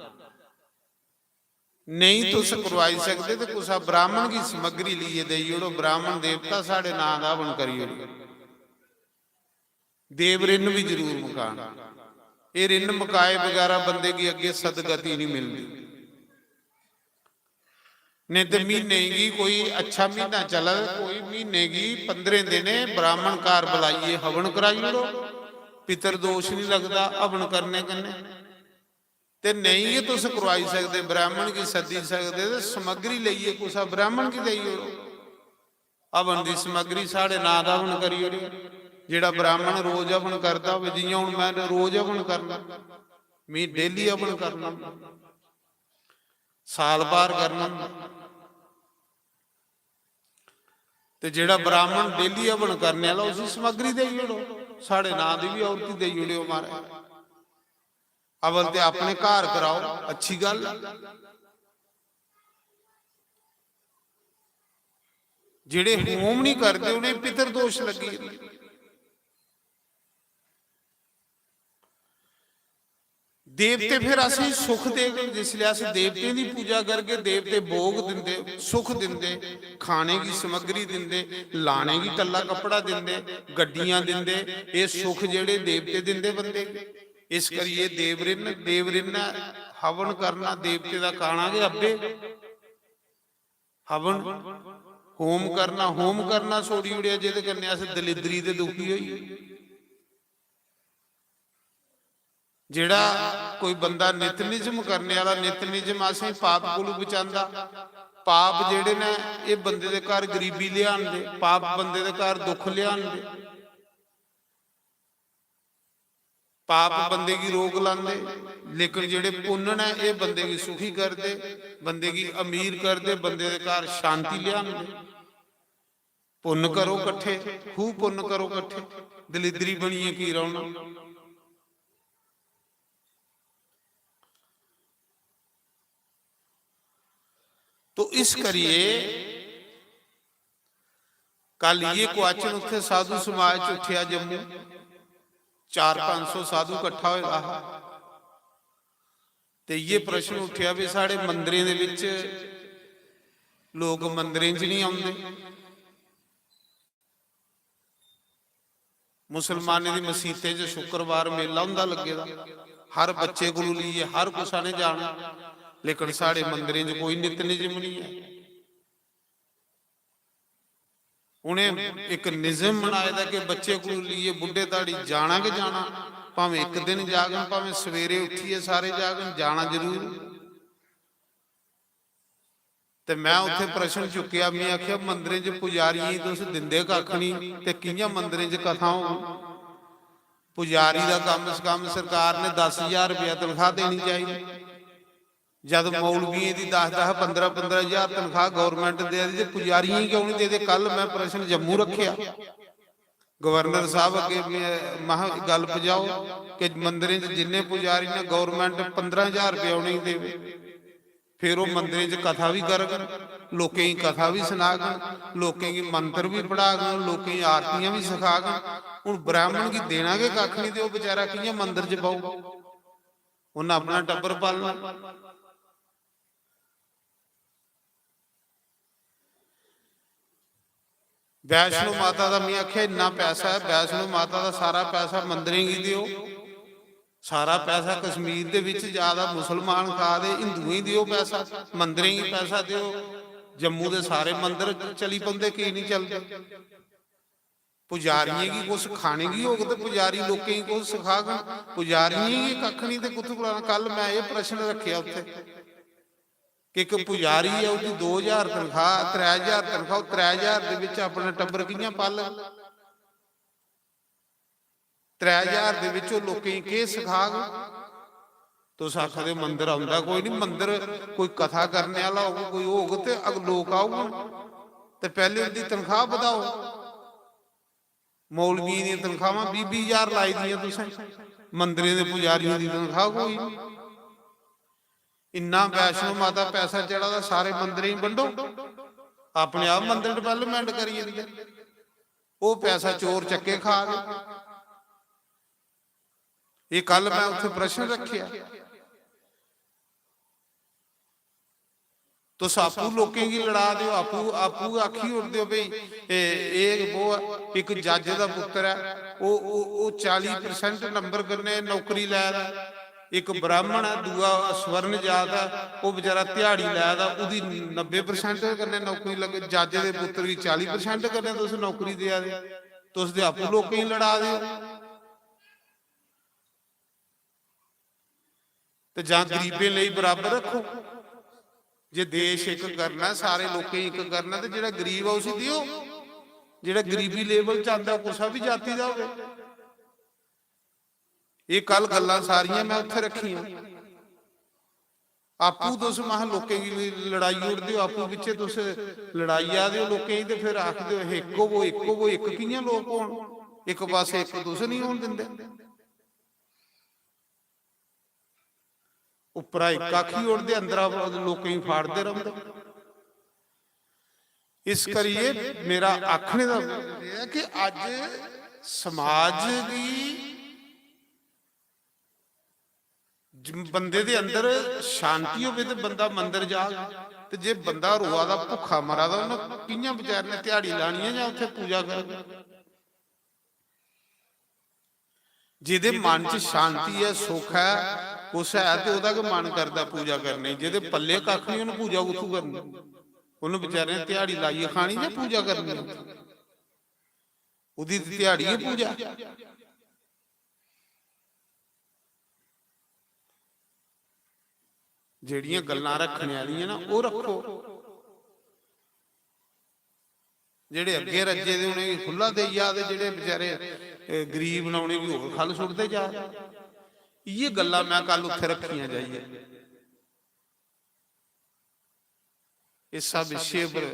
नेईं तुस करवाई सकदे ते कुसै ब्राह्मण गी समग्री लेइयै देई ओड़ो, ब्राह्मण देवता साढ़े नां दा हवन करी ओड़ो। देव रिन भी जरूर मकाना। एह् रिन मकाए बगैरा बंदे गी अग्गें सदगति नहीं मिलदी। नेईं ते म्हीने गी कोई अच्छा म्हीना चला दा, कोई म्हीने गी पंदरें दिनें ब्राह्मण घर बुलाइयै हवन कराई ओड़ो, पितर दोष नहीं लगदा हवन करने कन्नै। ते नेईं गै तुस करवाई सकदे, ब्राह्मण गी सद्दी सकदे ते समग्री लेइयै कुसै ब्राह्मण गी देई ओड़ो। हवन दी समग्री साढ़े नां दा हवन करी ओड़ेओ। जेह्ड़ा ब्राह्मण रोज हवन करदा होवे, जियां हून मैं रोज हवन करना, मी डेली हवन करना, साल बार करना, ते जेह्ड़ा ब्राह्मण डेली हवन करने आह्ला, उसी समग्री देई ओड़ो, साढ़े नां दी बी आहुति देई ओड़ेओ महाराज। अवल ते अपने घर कराओ, अच्छी गल्ल ऐ। जेह्ड़े होम नहीं करदे, उ'नेंगी पितर दोश लग्गी जंदे। देवते फिर असेंगी सुख देङन। जिसलै अस देवतें दी पूजा करगे, देवते भोग दिंदे, सुख दिंदे, खाने गी समग्री दिंदे, लाने गी कल्ला कपड़ा दिंदे, गड्डियां दिंदे। एह् सुख जेह्ड़े देवते दिंदे बंदे गी। इस करियै देवरिन, देवरिन ने हवन करना, देवते दा खाना गै अब्बे। हवन, होम करना, होम करना छोड़ी ओड़ेआ, जेह्दे कन्नै अस दलिद्री ते दुखी होई गे। जेह्ड़ा कोई बंदा नित निजम करने आह्ला, नित निजम असें पाप कोलू बचांदा। पाप जेह्ड़े न, एह् बंदे दे घर गरीबी लेआंदे, पाप बंदे दे घर दुख लेआंदे। पाप बंदे गी रोग लांदे, लेकिन जेह्ड़े पुन्न न, एह् बंदे गी सुखी करदे, बंदे गी अमीर करदे, बंदे दे घर शांति लेआंदे। पुन्न करो कट्ठे, खूब पुन्न करो कट्ठे, दलिद्री बनियै की रौह्ना। तो इस करियै कल इ'यै क्वेश्चन उत्थै साधु समाज च उट्ठेआ जम्मू, चार पंज सौ साधु कट्ठा होए दा हा। ते इ'यै प्रश्न उट्ठेआ भी साढ़े मंदरें दे बिच लोक मंदरें च निं औंदे। मुसलमानें दी मसीतें च शुक्रवार मेला होंदा लग्गे दा, हर बच्चे कोलू लेइयै हर कुसै ने जाना, लेकिन साढ़े मंदरें च कोई नित निजम निं ऐ। उ'नें इक निजम बनाए दा कि बच्चे कोलू लेइयै बुड्ढे धोड़ी जाना गै जाना, भामें इक दिन जागन, भामें सवेरे उट्ठियै सारे जागन, जाना जरूर। ते मैं उत्थे प्रश्न चुक्केआ, मैं आखेआ, "मंदरें च पुजारियें गी तुस दिंदे कक्ख निं ते कि'यां मंदरें च कथा होग?" पुजारी दा कम से कम सरकार ने दस ज्हार रपेआ तनखाह देनी चाहिदी। जद मौलवियें दी दस दस, पंदरां पंदरां ज्हार तनखाह government देआ दी ते पुजारियें गी क्यों निं देदे? कल मैं प्रश्न जम्मू रक्खेआ, गवर्नर साहब अग्गे मैं, महा गल्ल पजाओ कि मंदरें च जिन्ने पुजारी न, government पंदरां ज्हार रपेआ उ'नेंगी देवे। फिर ओह् मंदरें च कथा बी करगन, लोकें गी कथा बी सनागन, लोकें गी मंत्र बी पढ़ागन, लोकें गी आरतियां बी सखागन। हून ब्राह्मण गी देना गै कक्ख निं ते ओह् बेचारा कि'यां मंदर च बौह्ग? उन्नै अपना टब्बर पालना। वैष्णो माता दा, मैं आखेआ, इन्ना पैसा ऐ, वैष्णो माता दा सारा पैसा मंदरें गी देओ, सारा पैसा कश्मीर दे बिच जा दा, मुसलमान खा दे, हिंदुएं गी देओ पैसा, मंदरें गी पैसा देओ। जम्मू दे सारे मंदर चली पौंदे, की निं चलदे? पुजारियें गी कुछ खाने गी होग ते पुजारी लोकें गी कुछ सखागन। पुजारियें गी कक्ख निं ते कुत्थूं बुलाना? कल मैं एह् प्रश्न रक्खेआ उत्थे कि इक पुजारी ऐ, ओह्दी दो ज्हार तनखाह, त्रै ज्हार तनखाह, ओह् त्रै ज्हार दे बिच अपना टब्बर कि'यां पालग? त्रै ज्हार दे बिच ओह् लोकें गी केह् सखाग? तुस आखदे मंदर औंदा कोई निं, मंदर कोई कथा करने आह्ला होग, कोई होग ते अग-, लोक औङन ते पैह्ले उं'दी तनखाह बधाओ। मौलवियें दियां तनखाहां बीह् बीह् ज्हार लाई दियां तुसें, मंदरें दे पुजारियें दी तनखाह कोई निं। इन्ना वैष्णो माता पैसा चढ़ा दा, सारे मंदरें गी बंडो, अपने आप मंदर development करी जंदे। ओह् पैसा चोर चक्के खा दे। एह् कल मैं उत्थे प्रश्न रक्खेआ। तुस आपूं लोकें गी लड़ा दे ओ, आपूं, आपूं गै आखी ओड़दे ओ भई, ए-, एह् वो इक जज दा पुत्तर ऐ, ओह्, ओह्, ओह् चाली percent number कन्नै नौकरी लै दा ऐ। इक ब्राह्मण ऐ, दूआ स्वर्ण जात ऐ, ओह् बेचारा ध्याड़ी लै दा, ओह्दी नब्बे percent कन्नै नौकरी लग्गे, जज दे पुत्तर गी चाली percent कन्नै तुस नौकरी देआ दे, तुस ते आपूं लोकें गी लड़ा दे ओ। ते जां गरीबें लेई बराबर रक्खो। जे देश इक करना, सारे लोकें गी इक करना, ते जेह्ड़ा गरीब ऐ उसी देओ। जेह्ड़ा गरीबी लेवल च आंदा, कुसै बी जाति दा होवे। एह् कल गल्लां सारियां में उत्थै रक्खियां। आपूं तुस महा लोकें गी लड़ाई ओड़दे ओ, आपूं पिच्छे तुस लड़ाई आ दे ओ लोकें गी, ते फिर आखदे ओ, "हे इक होवो, इक होवो।" इक कि'यां लोक होन? इक पासै इक तुस निं होन दिंदे। उप्परा इक आखी ओड़दे, अंदरा लोकें गी फाड़दे रौंह्दे। इस करियै मेरा आखने दा मतलब एह् ऐ कि अज्ज समाज गी ज-, बंदे दे अंदर शांति होवे ते बंदा मंदर जाग। ते जे बंदा रोआ दा, भुक्खा मरा दा, उन्नै कि'यां बेचारे ने ध्याड़ी लानी ऐ जां उत्थै पूजा करनी? जेह्दे मन च शांति ऐ, सुख ऐ, खुश ऐ, ते ओह्दा गै मन करदा पूजा करने गी। जेह्दे पल्ले कक्ख निं, उन्नै पूजा कुत्थूं करनी? उन्नै बेचारे ने ध्याड़ी लाइयै खानी जां पूजा करनी? ओह्दी ते ध्याड़ी गै पूजा। जेह्ड़ियां गल्लां रक्खने आह्लियां ना, ओह् रक्खो। जेह्ड़े अग्गें रज्जे दे, उ'नेंगी खु'ल्ला देई जा, ते जेह्ड़े बेचारे, ए, गरीब न, उ'नेंगी होर ख'ल्ल सुट्टदे जा। इ'यै गल्लां में कल उत्थै रक्खियां जाइयै। इस विशे पर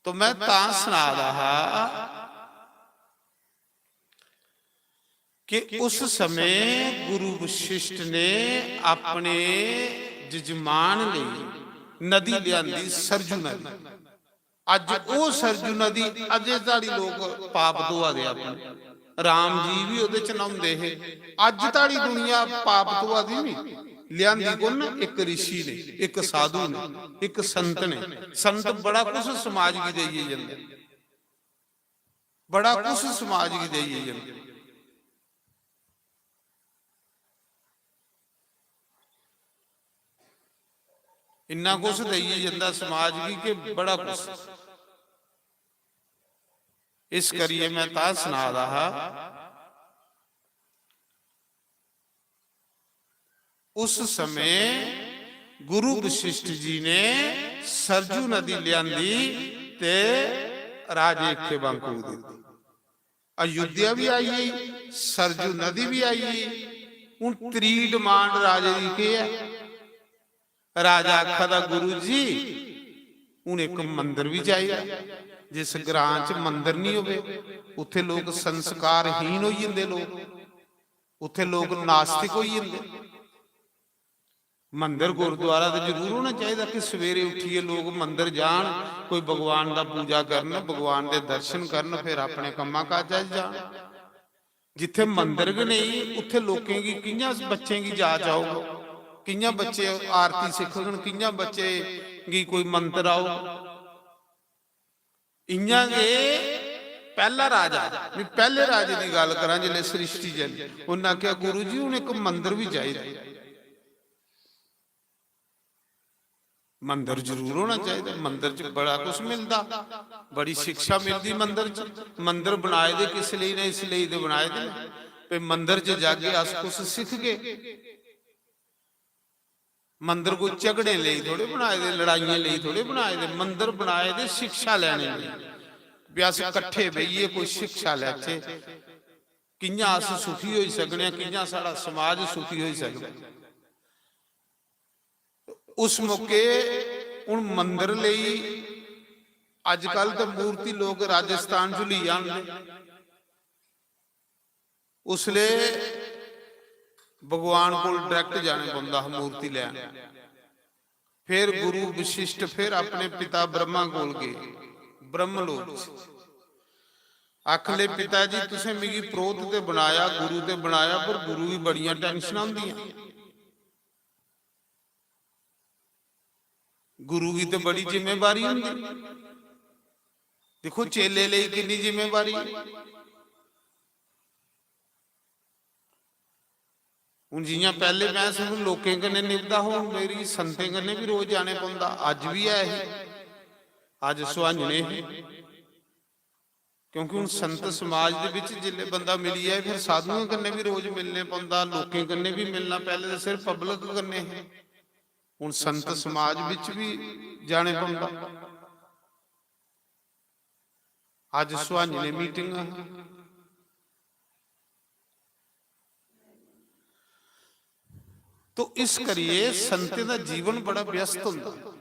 तो मैं तां सना दा हा कि उस समय गुरु वशिष्ठ ने अपने जजमान लेई नदी लिआंदी, सरजू नदी। अज्ज ओह् सरजू नदी, अजे धोड़ी लोक पाप धोआ दे अपने। राम जी बी ओह्दे च न्हौंदे हे। अज्ज धोड़ी दुनिया पाप धोआ दी नी। लिआंदी कु'न ने? इक रिशी ने, इक साधु ने, इक संत ने। संत बड़ा कुछ समाज गी देइयै जंदे, बड़ा कुछ समाज गी देइयै जंदे। इन्ना कुछ देइयै जंदा समाज गी कि बड़ा कुछ। इस करियै मैं तां सना दा हा, उस समय गुरु वशिष्ठ जी ने सरजू नदी लिआंदी ते राजे इक्खे बांकू दित्ती। अयोध्या भी आई गई, सरजू नदी भी आई गई। हून त्री डिमांड राजे दी केह् ऐ? राजा आखा दा, "गुरु जी, हून इक मंदर भी चाहिदा।" जिस ग्रां च मंदर नहीं होवे, उत्थे लोक संस्कारहीन होई जंदे, लोक उत्थे लोक नास्तिक होई जंदे। मंदर गुरुद्वारा ते जरूर होना चाहिदा कि सवेरे उठियै लोक मंदर जान, कोई भगवान दा पूजा करन, भगवान दे दर्शन करन, फिर अपने कम्मा काजा च जान। जित्थे मंदर गै नेईं, उत्थे लोकें गी कि'यां, बच्चें गी जाच औग? कि'यां बच्चे आरती सिक्खङन? कि'यां बच्चे गी कोई मंत्र औग? इ'यां गै पैह्ला राजा, में पैह्ले राजे दी गल्ल करां, जिसलै सृष्टि चली, उन्नै आखेआ, "गुरु जी, हून इक मंदर बी चाहिदा।" मंदर जरूर होना चाहिदा। मंदर च बड़ा कुछ मिलदा, बड़ी शिक्षा मिलदी मंदर च। मंदर बनाए दे किस लेई ने? इस लेई ते बनाए दे ने, भई मंदर च जागे, अस कुछ सिखगे। मंदर कोई झगड़े लेई थोड़े बनाए दे, लड़ाइयें लेई थोड़े बनाए दे। मंदर बनाए दे शिक्षा लैने लेई, भी अस कट्ठे बेहियै कोई शिक्षा लैचे, कि'यां अस सुखी होई सकने आं, कि'यां साढ़ा समाज सुखी होई सकदा। उस मौके हून मंदर लेई, अजकल ते मूर्ति लोक राजस्थान च लेई आंदे, उसले भगवान कोल direct जाने पौंदा हा मूर्ति लैन। फिर गुरु वशिष्ठ फिर अपने पिता ब्रह्मा कोल गए, ब्रह्मलोक च। आखन लगे, "पिता जी, तुसें मिगी प्रोत ते बनाया, गुरु ते बनाया, पर गुरु गी बड़ियां टैंशनां होंदियां।" गुरु गी ते बड़ी जिम्मेवारी होंदी। दिक्खो, चेले लेई किन्नी जिम्मेवारी ऐ। हून जि'यां पैह्ले में सिर्फ लोकें कन्नै निभदा हा, हून मेरी संतें कन्नै बी रोज जाने पौंदा। अज्ज बी ऐ ही, अज्ज सुहांजने हे। क्योंकि हून संत समाज दे बिच जिसलै बंदा मिली जाए, फिर साधुएं कन्नै बी रोज मिलने पौंदा, लोकें कन्नै बी मिलना। पैह्ले ते सिर्फ public कन्नै हे, हुन संत समाज बिच भी जाने पौंदा। अज्ज सुहानी ने मीटिंग, तो इस करिए संतें दा जीवन बड़ा व्यस्त होंदा।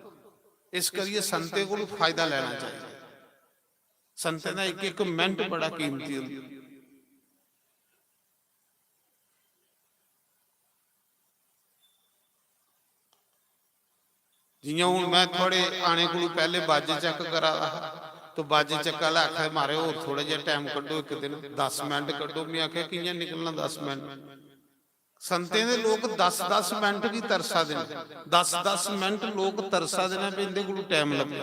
इस करिए संतें कोल फायदा लेना चाहिए। संतें दा इक इक मिनट बड़ा कीमती होंदा। जियां हुन मैं थुआढ़े आने कोलू पैह्ले बाजे चेक करा दा हा, तो बाजे चेक आह्ला आखै, "म्हाराज, होर थोह्ड़ा जेहा टैम कड्ढो, इक दिन दस मिंट कड्ढो।" में आखेआ, "कि'यां निकलना दस मिंट?" संतें दे लोक दस दस मिंट गी तरसा दे न, दस दस मिंट लोक तरसा दे न, भी इंदे कोलू टैम लब्भै।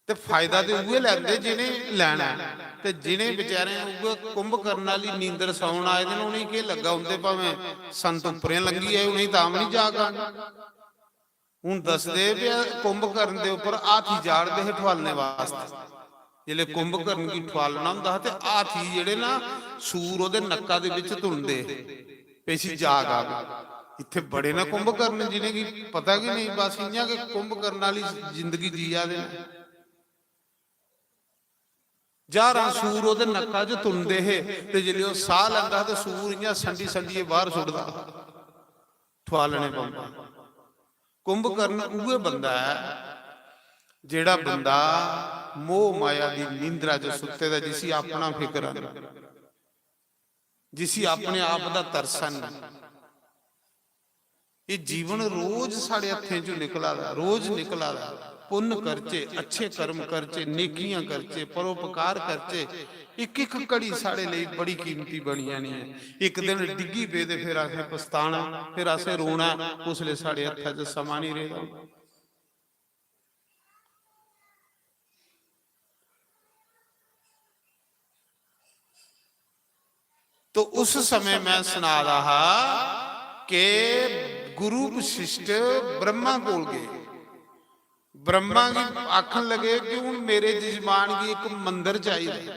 ते फायदा ते उ'ऐ लैंदे जि'नें लैना ऐ, ते जि'नें बेचारें उ'ऐ कुंभकर्ण आह्ली नींदर सौन आए दे न, उ'नेंगी केह् लग्गा? उं'दे भामें संत उप्परें लंघी आए, उ'नेंगी तां बी निं जाग आना। हून दसदे भी ऐ, कुंभकर्ण दे उप्पर हाथी चाढ़दे हे ठुआलने वास्तै। जिसलै कुंभकर्ण गी ठुआलना होंदा हा ते हाथी जेह्ड़े ना, सूर ओह्दे नक्का दे बिच तुलदे हे। ते इसी जाग आग। इत्थै बड़े न कुंभकर्ण, जि'नेंगी पता गै नेईं, बस इ'यां गै कुंभकर्ण आह्ली जिंदगी जिया दे न। ज्हारां सूर ओह्दे नक्का च तुलदे हे, ते जिसलै ओह् साह् लैंदा हा, ते सूर इ'यां संडी संडियै बाह्र सुट्टदा हा, ठुआलने पौंदा। कुंभकर्ण उ'ऐ बंदा ऐ, जेह्ड़ा बंदा मोह माया दी नींदरा च सुत्ते दा, जिसी अपना फिकर ऐ। जिसी अपने आप दा तरस ऐ। एह् जीवन रोज साढ़े हत्थें चों निकला दा, रोज निकला दा। पुन्न करचे, अच्छे कर्म करचे, नेकियां करचे, परोपकार करचे, इक इक घड़ी साढ़े लेई बड़ी कीमती बनी जानी ऐ। इक दिन डिग्गी पे ते फिर असें पछताना, फिर असें रोना, उसलै साढ़े हत्था च समां निं रेह्दा। तो उस समय मैं सना दा हा कि गुरु वशिष्ठ ब्रह्मा कोल गए। ब्रह्मा गी आखन लगे कि हून मेरे जजमान गी इक मंदर चाहिदा।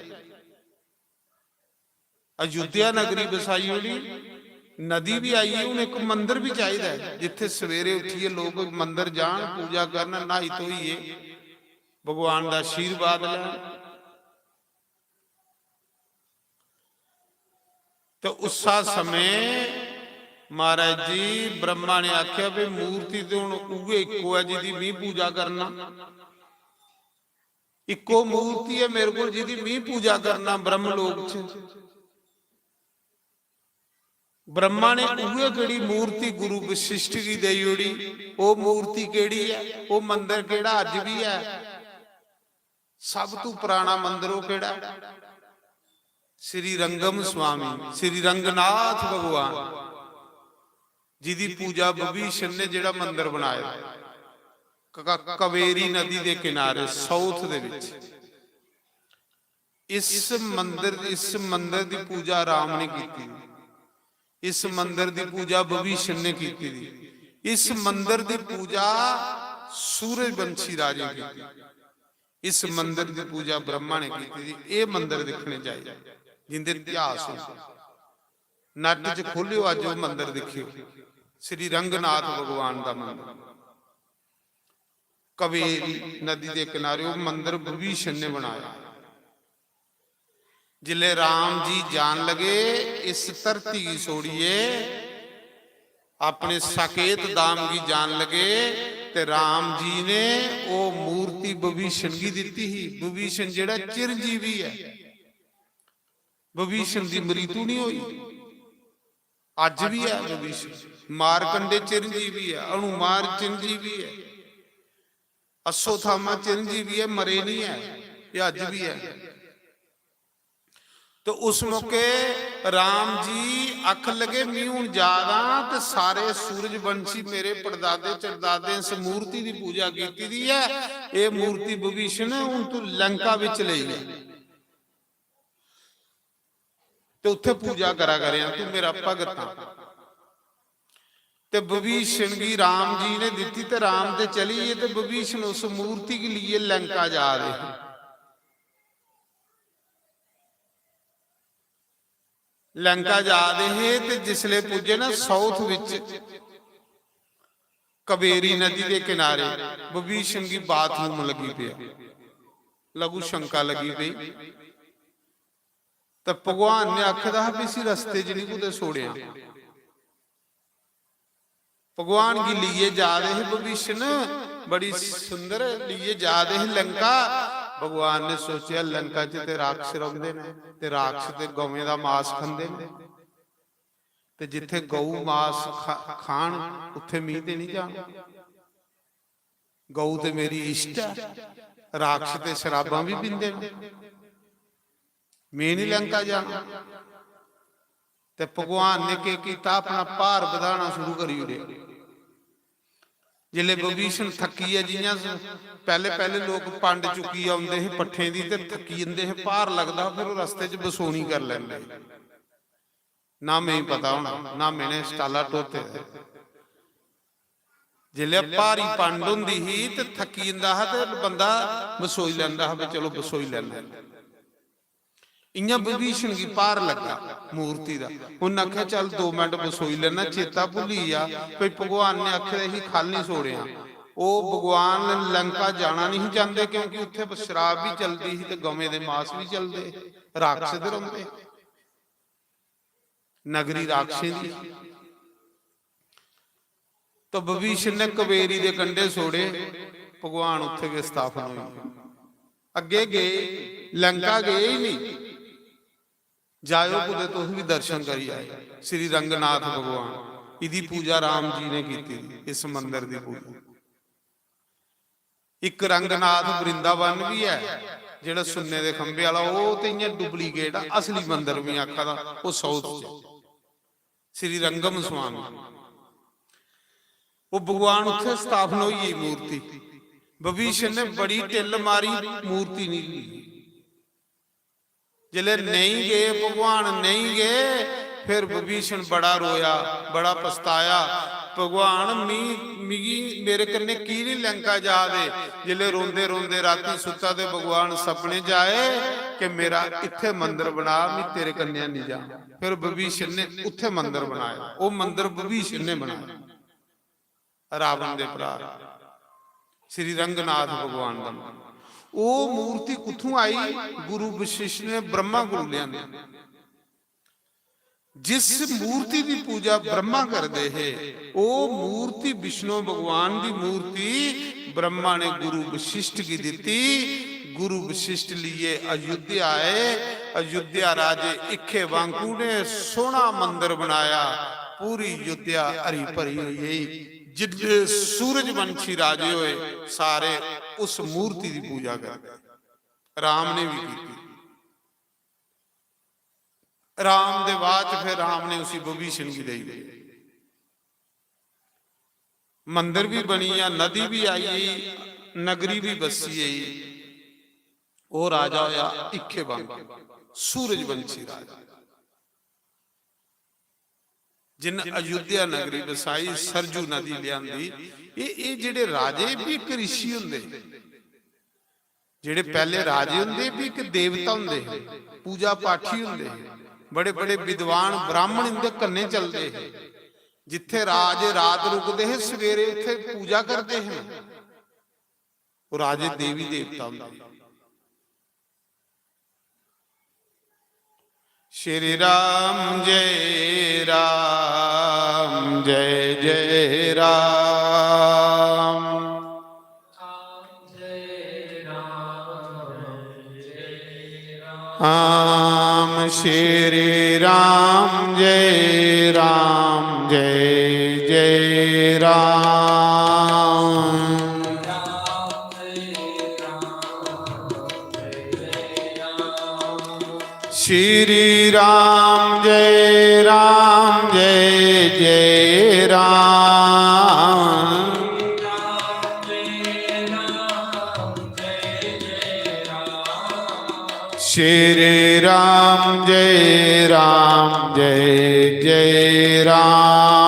अयोध्या नगरी बसाई ओड़ी, नदी भी आई, हून इक मंदर भी चाहिदा ऐ, जित्थे सवेरे उठियै लोक मंदर जान, पूजा करन, न्हाई धोइयै भगवान दा आशीर्वाद लैन। ते उस्सा समें महाराज जी ब्रह्मा ने आखेआ, "भी मूर्ति ते हुन उ'ऐ इक्को ऐ जिदी मी पूजा करना। इक्को मूर्ति ऐ मेरे कोल जिदी मी पूजा करना ब्रह्म लोक च।" ब्रह्मा ने उ'ऐ केह्ड़ी मूर्ति गुरु वशिष्ठ गी देई ओड़ी। ओह् मूर्ति केह्ड़ी ऐ? ओह् मंदर केह्ड़ा अज्ज बी ऐ? सब तू पराना मंदर ओह् केह्ड़ा ऐ? श्री रंगम स्वामी, श्री रंगनाथ भगवान, जिदी पूजा विभीषण ने जेह्ड़ा मंदर बनाया, क-, क-, कावेरी नदी दे किनारे साउथ दे विच। इस मंदर, इस मंदर दी पूजा राम ने कीती, इस मंदर दी पूजा विभीषण ने कीती दी, इस मंदर दी पूजा सूरजवंशी राजे कीती, इस मंदर दी पूजा ब्रह्मा ने कीती दी। एह् मंदर दिक्खने चाहिए जिंदे इतिहास होंदे। नैट च खोलियो, अज्ज ओह् मंदर दिक्खियो, श्री रंगनाथ भगवान दा मंदर। कावेरी नदी दे किनारे ओह् मंदर विभीषण ने बनाया। जिसले राम जी जान लगे इस धरती गी छोड़ियै, अपने साकेत धाम गी जान लगे, ते राम जी ने ओह् मूर्ति विभीषण गी दित्ती ही। विभीषण जेह्ड़ा चिरंजीवी ऐ, विभीषण दी मृत्यु नहीं होई। अज्ज भी है विभीषण, मारकंडे चिरंजीवी है, हनुमान चिरंजीवी है, अश्वत्थामा चिरंजीवी है, मरे नहीं है, ये अज्ज भी है। तो उस मौके राम जी आखन लगे, "मी हून जा दा ते सारे सूरजवंशी मेरे पड़दादे चड़दादे इस मूर्ति दी पूजा कीती दी है, एह् मूर्ति विभीषण हून तू लंका बिच लेई जा।" ते उत्थे पूजा करा करेआं, तू मेरा भगत आ। ते विभीषण गी राम जी ने दित्ती ते राम ते चली गे ते विभीषण उस मूर्ति गी लेइयै लंका जा दे हे। लंका जा दे हे ते जिसले पुज्जे ना साउथ विच, कावेरी नदी दे किनारे विभीषण गी बाथरूम लगी पेआ, लघु शंका लगी पेई। ते भगवान ने आखे दा हा भी इसी रस्ते च नहीं कुतै छोड़ेआ। भगवान गी लेइयै जा दे हे विभीषण, बड़ी सुंदर लेइयै जा दे हे लंका। भगवान ने सोचेआ, लंका च ते राक्षस रौंह्दे न, ते राक्षस ते गवें दा मास खंदे न, ते जित्थै गौ मास खा-, खान, उत्थै मी ते नहीं जाना। गौ ते मेरी इष्ट ऐ, राक्षस ते शराबां भी पींदे न, में नहीं लंका जाना। ते भगवान ने केह् कीता, अपना भार बधाना शुरू करी ओड़ेआ। जिसलै विभीषण थक्की गेआ, जियां स-, पैह्ले पैह्ले लोक पंड चुक्कियै औंदे हे पट्ठें दी ते थक्की जंदे हे, भार लगदा हा, फिर ओह् रस्ते च बसोनी करी लैंदे हे। ना में पता होना, ना मैंने स्टाला ढोते दा। जिसलै भारी पंड होंदी ही ते थक्की जंदा हा ते बंदा बसोई लैंदा हा, भी चलो बसोई लैंदा। इयां विभीषण गी भार लग्गा मूर्ति दा। उन्न आखेआ, "चल दो मिंट बसोई लैना।" चेता भुल्ली गेआ भई भगवान ने आखे दा ही ख'ल्ल निं छोड़ेआं। ओह् भगवान लंका जाना निं चांह्दे, क्योंकि उत्थै शराब बी चलदी ही ते गवें दे मास बी चलदे, राक्षस ते रौंह्दे। नगरी राक्षसें दी। तो विभीषण ने कावेरी दे कंढे छोड़े, भगवान उत्थे गै स्थापन होई गे। अग्गे गे, लंका गे ही नहीं। जायो कुतै तुस भी दर्शन करी आए। श्री रंगनाथ भगवान, इदी पूजा राम जी ने की थी, इस मंदिर की पूजा। इक रंगनाथ वृंदावन भी है, जेड़ा सुन्ने दे खंभे वाला, ओह ते इयां duplicate आ, असली मंदिर में आखा दा, ओह साउथ च। श्री रंगम स्वामी, ओह भगवान उत्थे स्थापन होई गेई मूर्ति। विभीषण ने बड़ी ढिल्ल मारी, मूर्ति नहीं ली। जिसलै नेईं गे भगवान, नेईं गे, फिर विभीषण बड़ा रोया, बड़ा पछताया, "भगवान, मी, मिगी, मेरे कन्नै की निं लंका जा दे?" जिसलै रोंदे रोंदे रातीं सुत्ता ते भगवान सपने च आए कि, "मेरा इत्थै मंदर बना, मी तेरे कन्नै निं जा।" फिर विभीषण ने उत्थै मंदर बनाया, ओह् मंदर विभीषण ने बनाया। रावण दे भरा श्री रंगनाथ भगवान दा मंदर। ओह मूर्ति कुत्थों आई? गुरु वशिष्ठ ने ब्रह्मा कोल लिआंदी। जिस मूर्ति दी पूजा ब्रह्मा करदे हे, ओह मूर्ति विष्णु भगवान दी मूर्ति ब्रह्मा ने गुरु वशिष्ठ गी दित्ती। गुरु वशिष्ठ लिए अयोध्या आए। अयोध्या राजे इखे बांकू ने सोहना मंदर बनाया। पूरी अयोध्या हरी भरी होई गई। जिन्ने सूरजवंशी राजे होए, सारे उस मूर्ति की पूजा करते। राम ने भी की। राम दे बाद च फिर राम ने उसी विभीषण की दे दी। मंदिर भी बनी गया, नदी भी आई गई, नगरी भी बसी गई। वो राजा होया इखे बांकू, सूरजवंशी राजा। जिन अयोध्या नगरी बसाई, सरजू नदी लियांदी। ये, ये जेड़े राजे भी एक ऋषि हुंदे, जेड़े पहले राजे हुंदे भी एक देवता हुंदे हे, पूजा पाठी हुंदे हे, बड़े बड़े विद्वान ब्राह्मण इंदे कन्ने चलदे हे। जिथे राजे रात रुकदे हे, सवेरे उथे पूजा करदे हे। वो राजे देवी देवता हुंदे हे। श्री राम जय राम जय जय राम। राम श्री राम जय राम जय जय राम। श्री राम जय राम जय जय राम। श्री राम जय राम जय जय राम।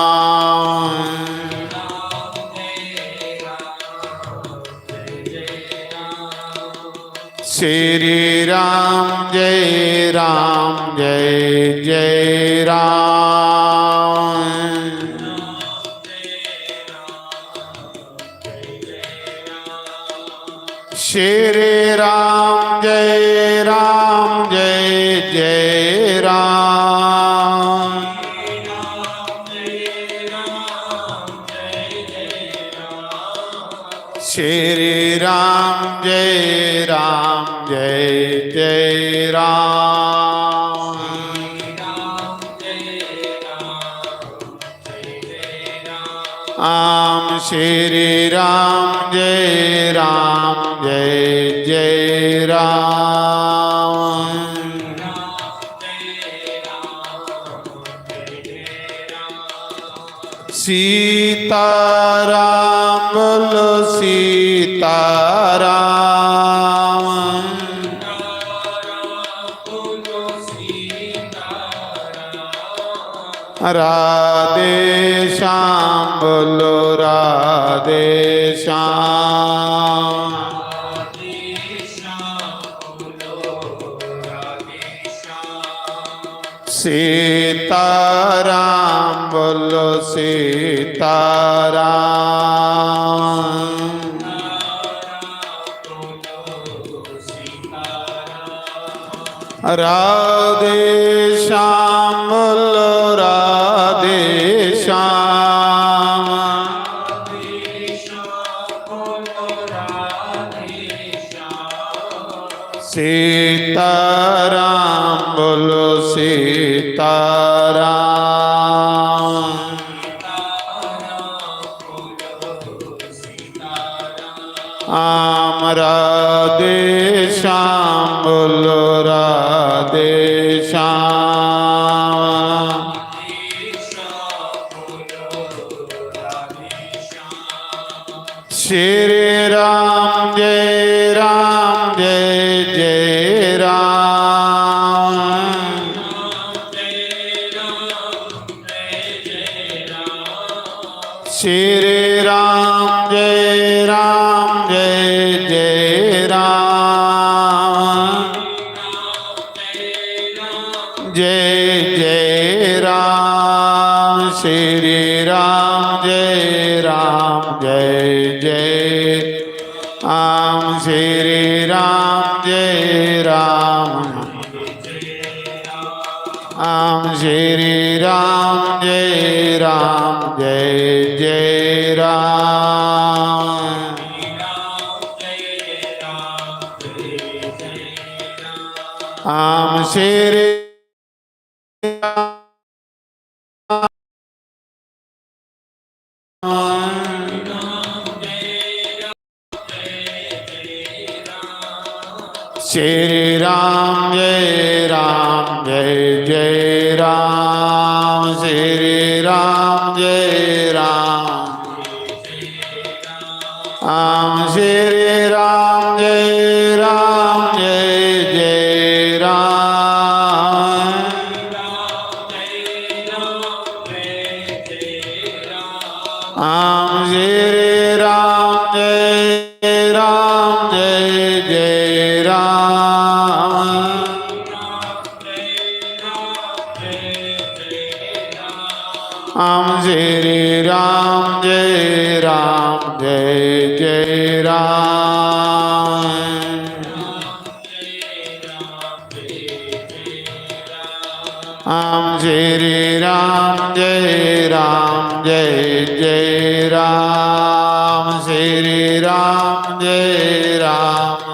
श्री राम जय राम जय जय राम। श्री राम जय राम जय जय राम। आम श्री राम जय राम जय जय राम। सीताराम बोलो सीताराम। राधे श्याम बोलो राधे श्याम। सीताराम बोलो सीताराम। राधे श्याम बोलो राधे श्याम। सीताराम बोलो सीताराम। आम राधे श्याम बोलो राधे श्याम। श्री राम जय राम जय जय राम। श्री राम जय राम जय जय राम। जय जय राम श्री राम जय राम जय जय राम श्री राम जय राम। राम श्री राम जय राम जय जय राम। राम श्री श्री राम जय राम जय जय राम श्री राम जय राम। राम श्री राम जय राम जय जय राम। राम श्री राम जय राम जय जय राम। राम श्री राम जय राम जय जय राम। राम श्री राम जय राम जय जय राम श्री राम जय राम।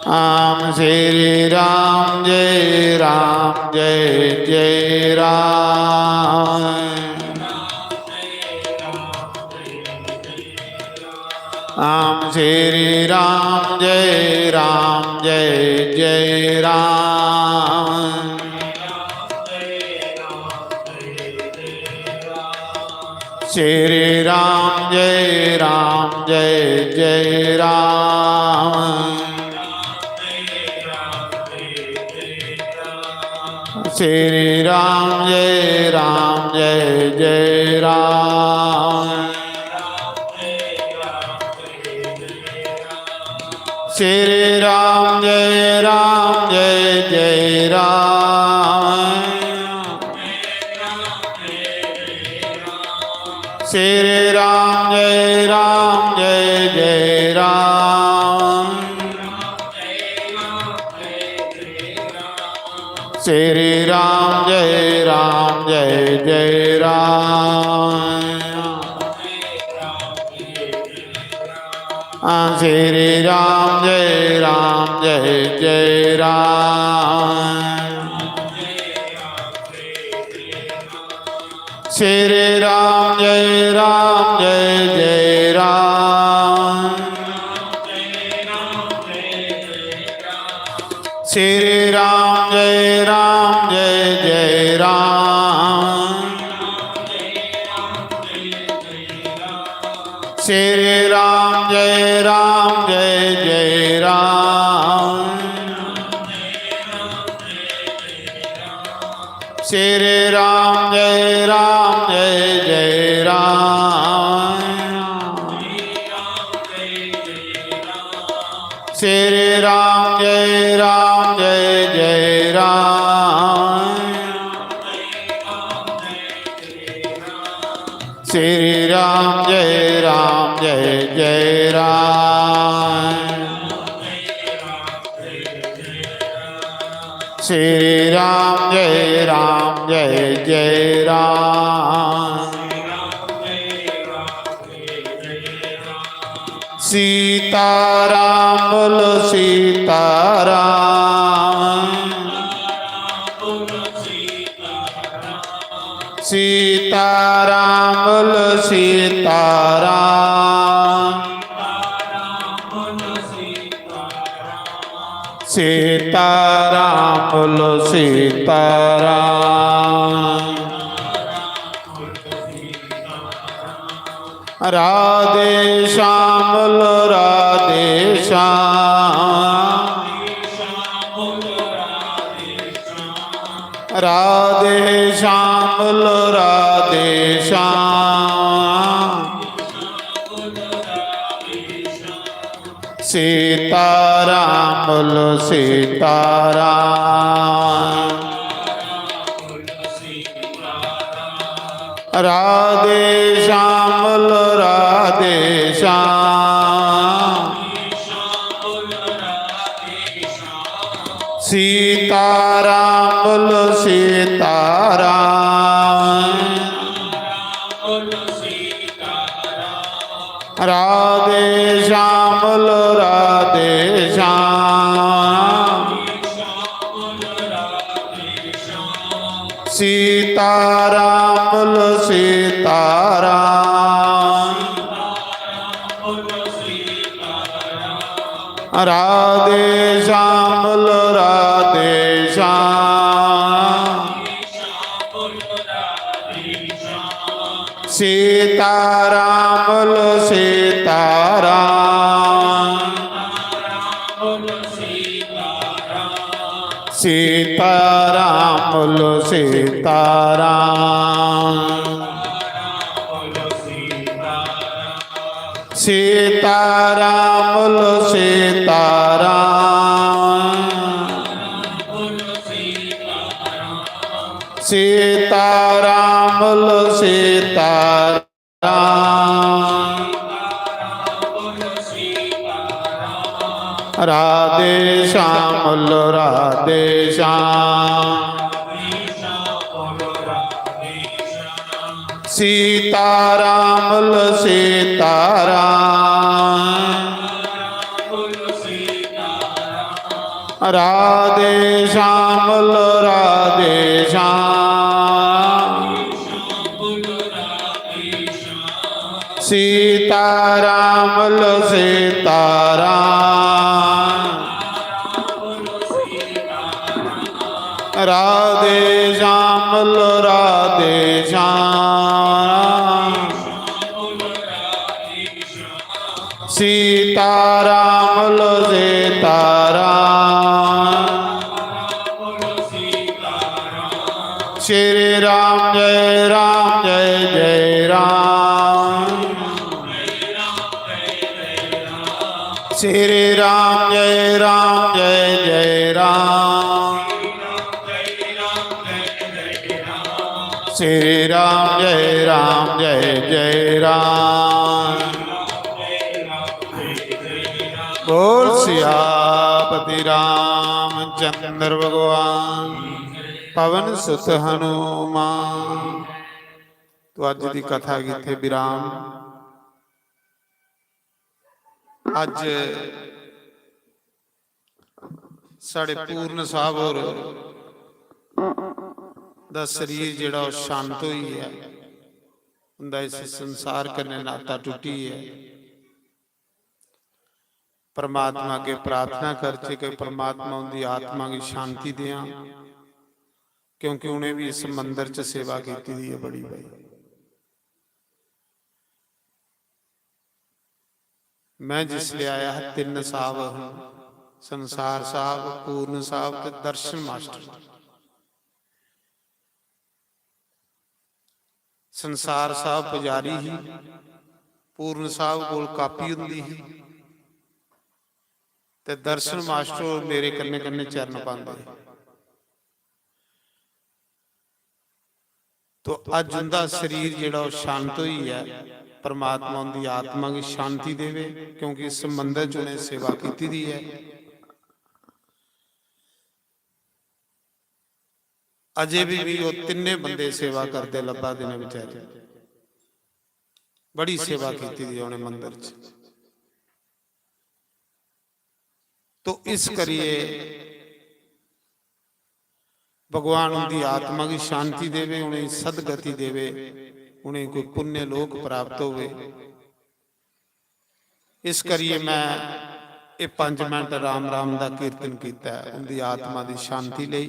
राम श्री राम जय राम जय जय राम। राम श्री राम जय राम जय जय राम। श्री राम जय राम जय जय राम। श्री राम जय राम जय जय राम। श्री राम जय राम जय जय राम। श्री राम जय राम जय जय राम। श्री राम जय राम जय जय राम। श्री राम जय राम जय जय राम। श्री राम जय राम जय जय राम। श्री राम जय राम जय जय राम। श्री राम जय राम जय जय राम। श्री राम जय राम जय जय राम। श्री राम जय राम जय जय राम। श्री राम जय राम जय जय राम। श्री राम जय राम जय जय राम। सीताराम बोलो सीताराम। सीताराम बोलो सीताराम। सीताराम बोलो सीताराम। राधे श्याम बोलो राधे श्याम। राधे श्याम बोलो राधे श्याम। सीताराम बोलो सीताराम। राधे श्याम बोलो राधे श्याम। सीताराम बोलो सीताराम। राधे श्याम बोलो राधे श्याम। सीताराम बोलो सीताराम। राधे श्याम बोलो राधे श्याम। सीताराम बोलो सीताराम। सीताराम बोलो सीताराम। सीताराम बोलो सीताराम। सीताराम बोलो सीताराम। राधे श्याम बोलो राधे श्याम। सीताराम बोलो सीताराम। राधे श्याम बोलो राधे श्याम। सीताराम बोलो सीताराम। राधे श्याम बोलो राधे श्याम। सीताराम बोलो सीताराम। श्री राम जय राम जय जय राम। श्री राम जय राम जय जय राम। श्री राम जय राम जय जय राम। बोल सियापति रामचंद्र भगवान पवन सुत हनुमान। तो अज की कथा की इत्थे विराम। अज्ज साढ़े पूर्ण साहब होर दा शरीर जेह्ड़ा ओह् शांत होई गेआ, उं'दा इस संसार कन्नै नाता टुट्टी गेआ। परमात्मा अग्गें प्रार्थना करचै कि परमात्मा उं'दी आत्मा गी शांति देआं, क्योंकि उ'नें बी इस मंदर च सेवा कीती दी ऐ बड़ी भाई। मैं जिसलै आया हा, तिन्न साहब हे, संसार साहब, पूर्ण साहब ते दर्शन मास्टर। संसार साहब पुजारी ही, पूर्ण साहब कोल कापी हुंदी ही ते दर्शन मास्टर होर मेरे कन्नै कन्नै चरण पांदे हे। तो अज्ज उंदा शरीर जेह्ड़ा ओह् शांत होई गेआ। परमात्मा उंदी आत्मा गी शांति देवे, क्योंकि इस मंदर च उ'नें सेवा कीती दी ऐ। अजे भी, भी ओह् तिन्ने बंदे सेवा करदे लब्भा दे न बेचारे। बड़ी सेवा कीती दी उ'नें मंदर च। तो इस करिए भगवान उंदी आत्मा गी शांति देवे, उ'नेंगी सदगति देवे, उ'नेंगी कोई पुण्य लोक प्राप्त होवे। इस करिए मैं एह् पंज मिंट राम राम दा कीर्तन कीता ऐ, उंदी आत्मा दी शांति लेई,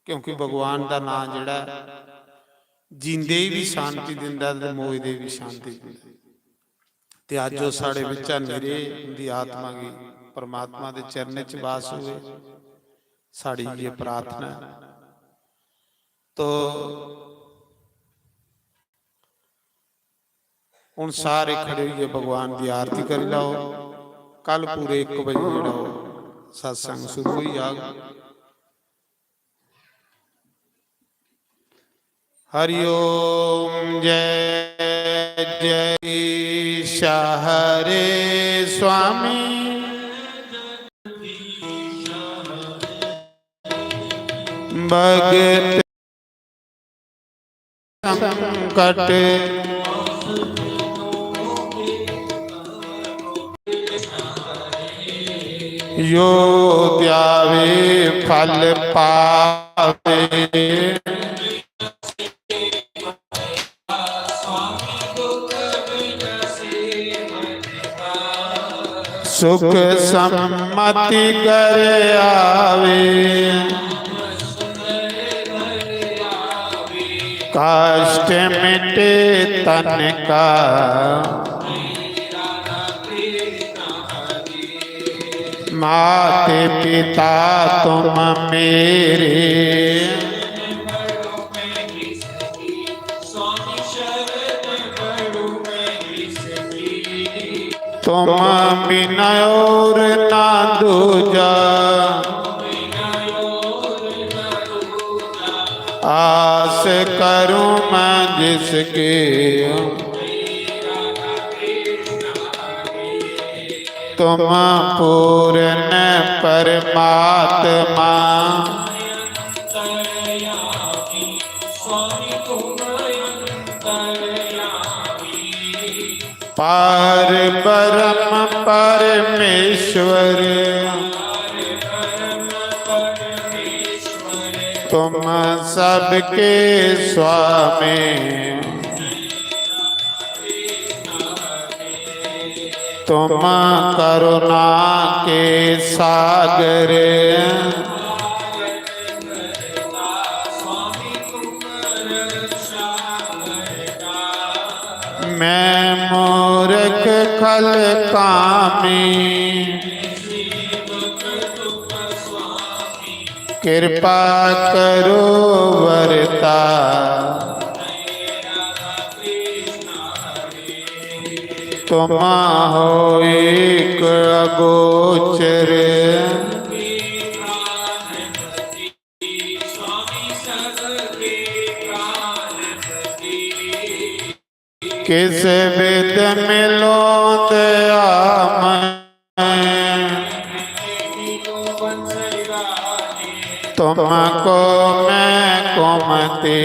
क्योंकि भगवान दा नां जेह्ड़ा ऐ, जींदे गी बी शांति दिंदा ते मोए दे बी शांति दिंदा। ते अज्ज ओह् साढ़े बिच्चा निरे, उंदी आत्मा गी परमात्मा दे चरणें च बास होए, साढ़ी ये प्रार्थना ऐ। तो हुन सारे खड़े होइयै भगवान दी आरती करी लैओ। कल पूरे इक बजे जेह्ड़ा ओह् सत्संग शुरू होई जाग। हरि ओम। जय जय ईशा हरे स्वामी। भगत संकट यो त्यावे फल पावे। सुख सम्मति कर आवे। कष्ट मिटे तन का। माते पिता तुम मेरे। तुम बिन और ना दूजा। आस करूं मैं जिसकी। तुम पूर्ण परमात्मा। पार ब्रह्म परमेश्वर। तुम सबके स्वामी। तुम करुणा के सागर। मैं मूर्ख खल कामी। कृपा करो वरता। तुम हो एक अगोचर। किस विध मिलो दया मैं। तुमको मैं कुमति।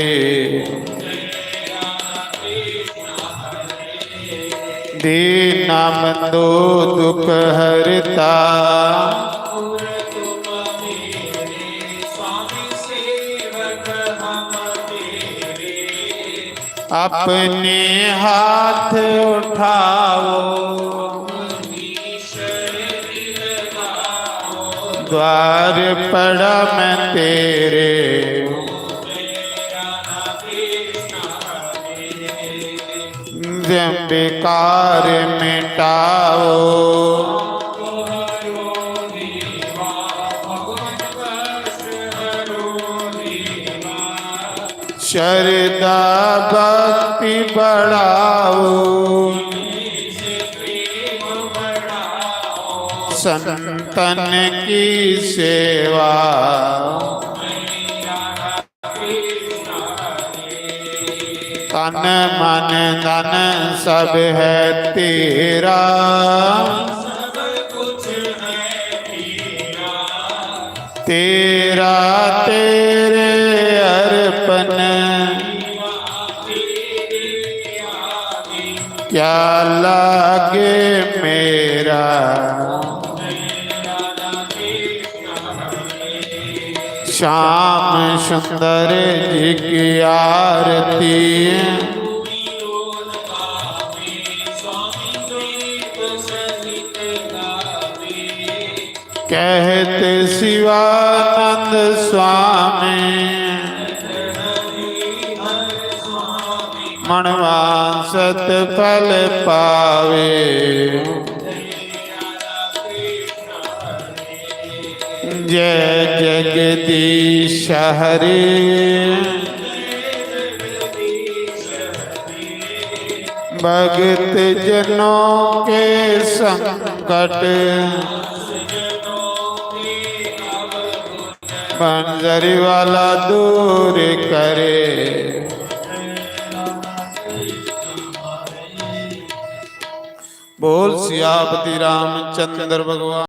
दीनबंधु दुख हरता। अपने हाथ उठाओ। द्वार पड़ा मैं तेरे। विकार मिटाओ। श्रद्धा भक्ति बढ़ाओ। संतन की सेवा। तन मन धन सब है तेरा। तेरा तेरे अर्पण। क्या लागे मेरा। श्याम सुंदर जी की आरती। कहत शिवानंद स्वामी। मनवांसत फल पावे। जय जगदीश हरे। भगत जनों के संकट बंजरी वाला दूर करे। बोल सियापति रामचंद्र भगवान।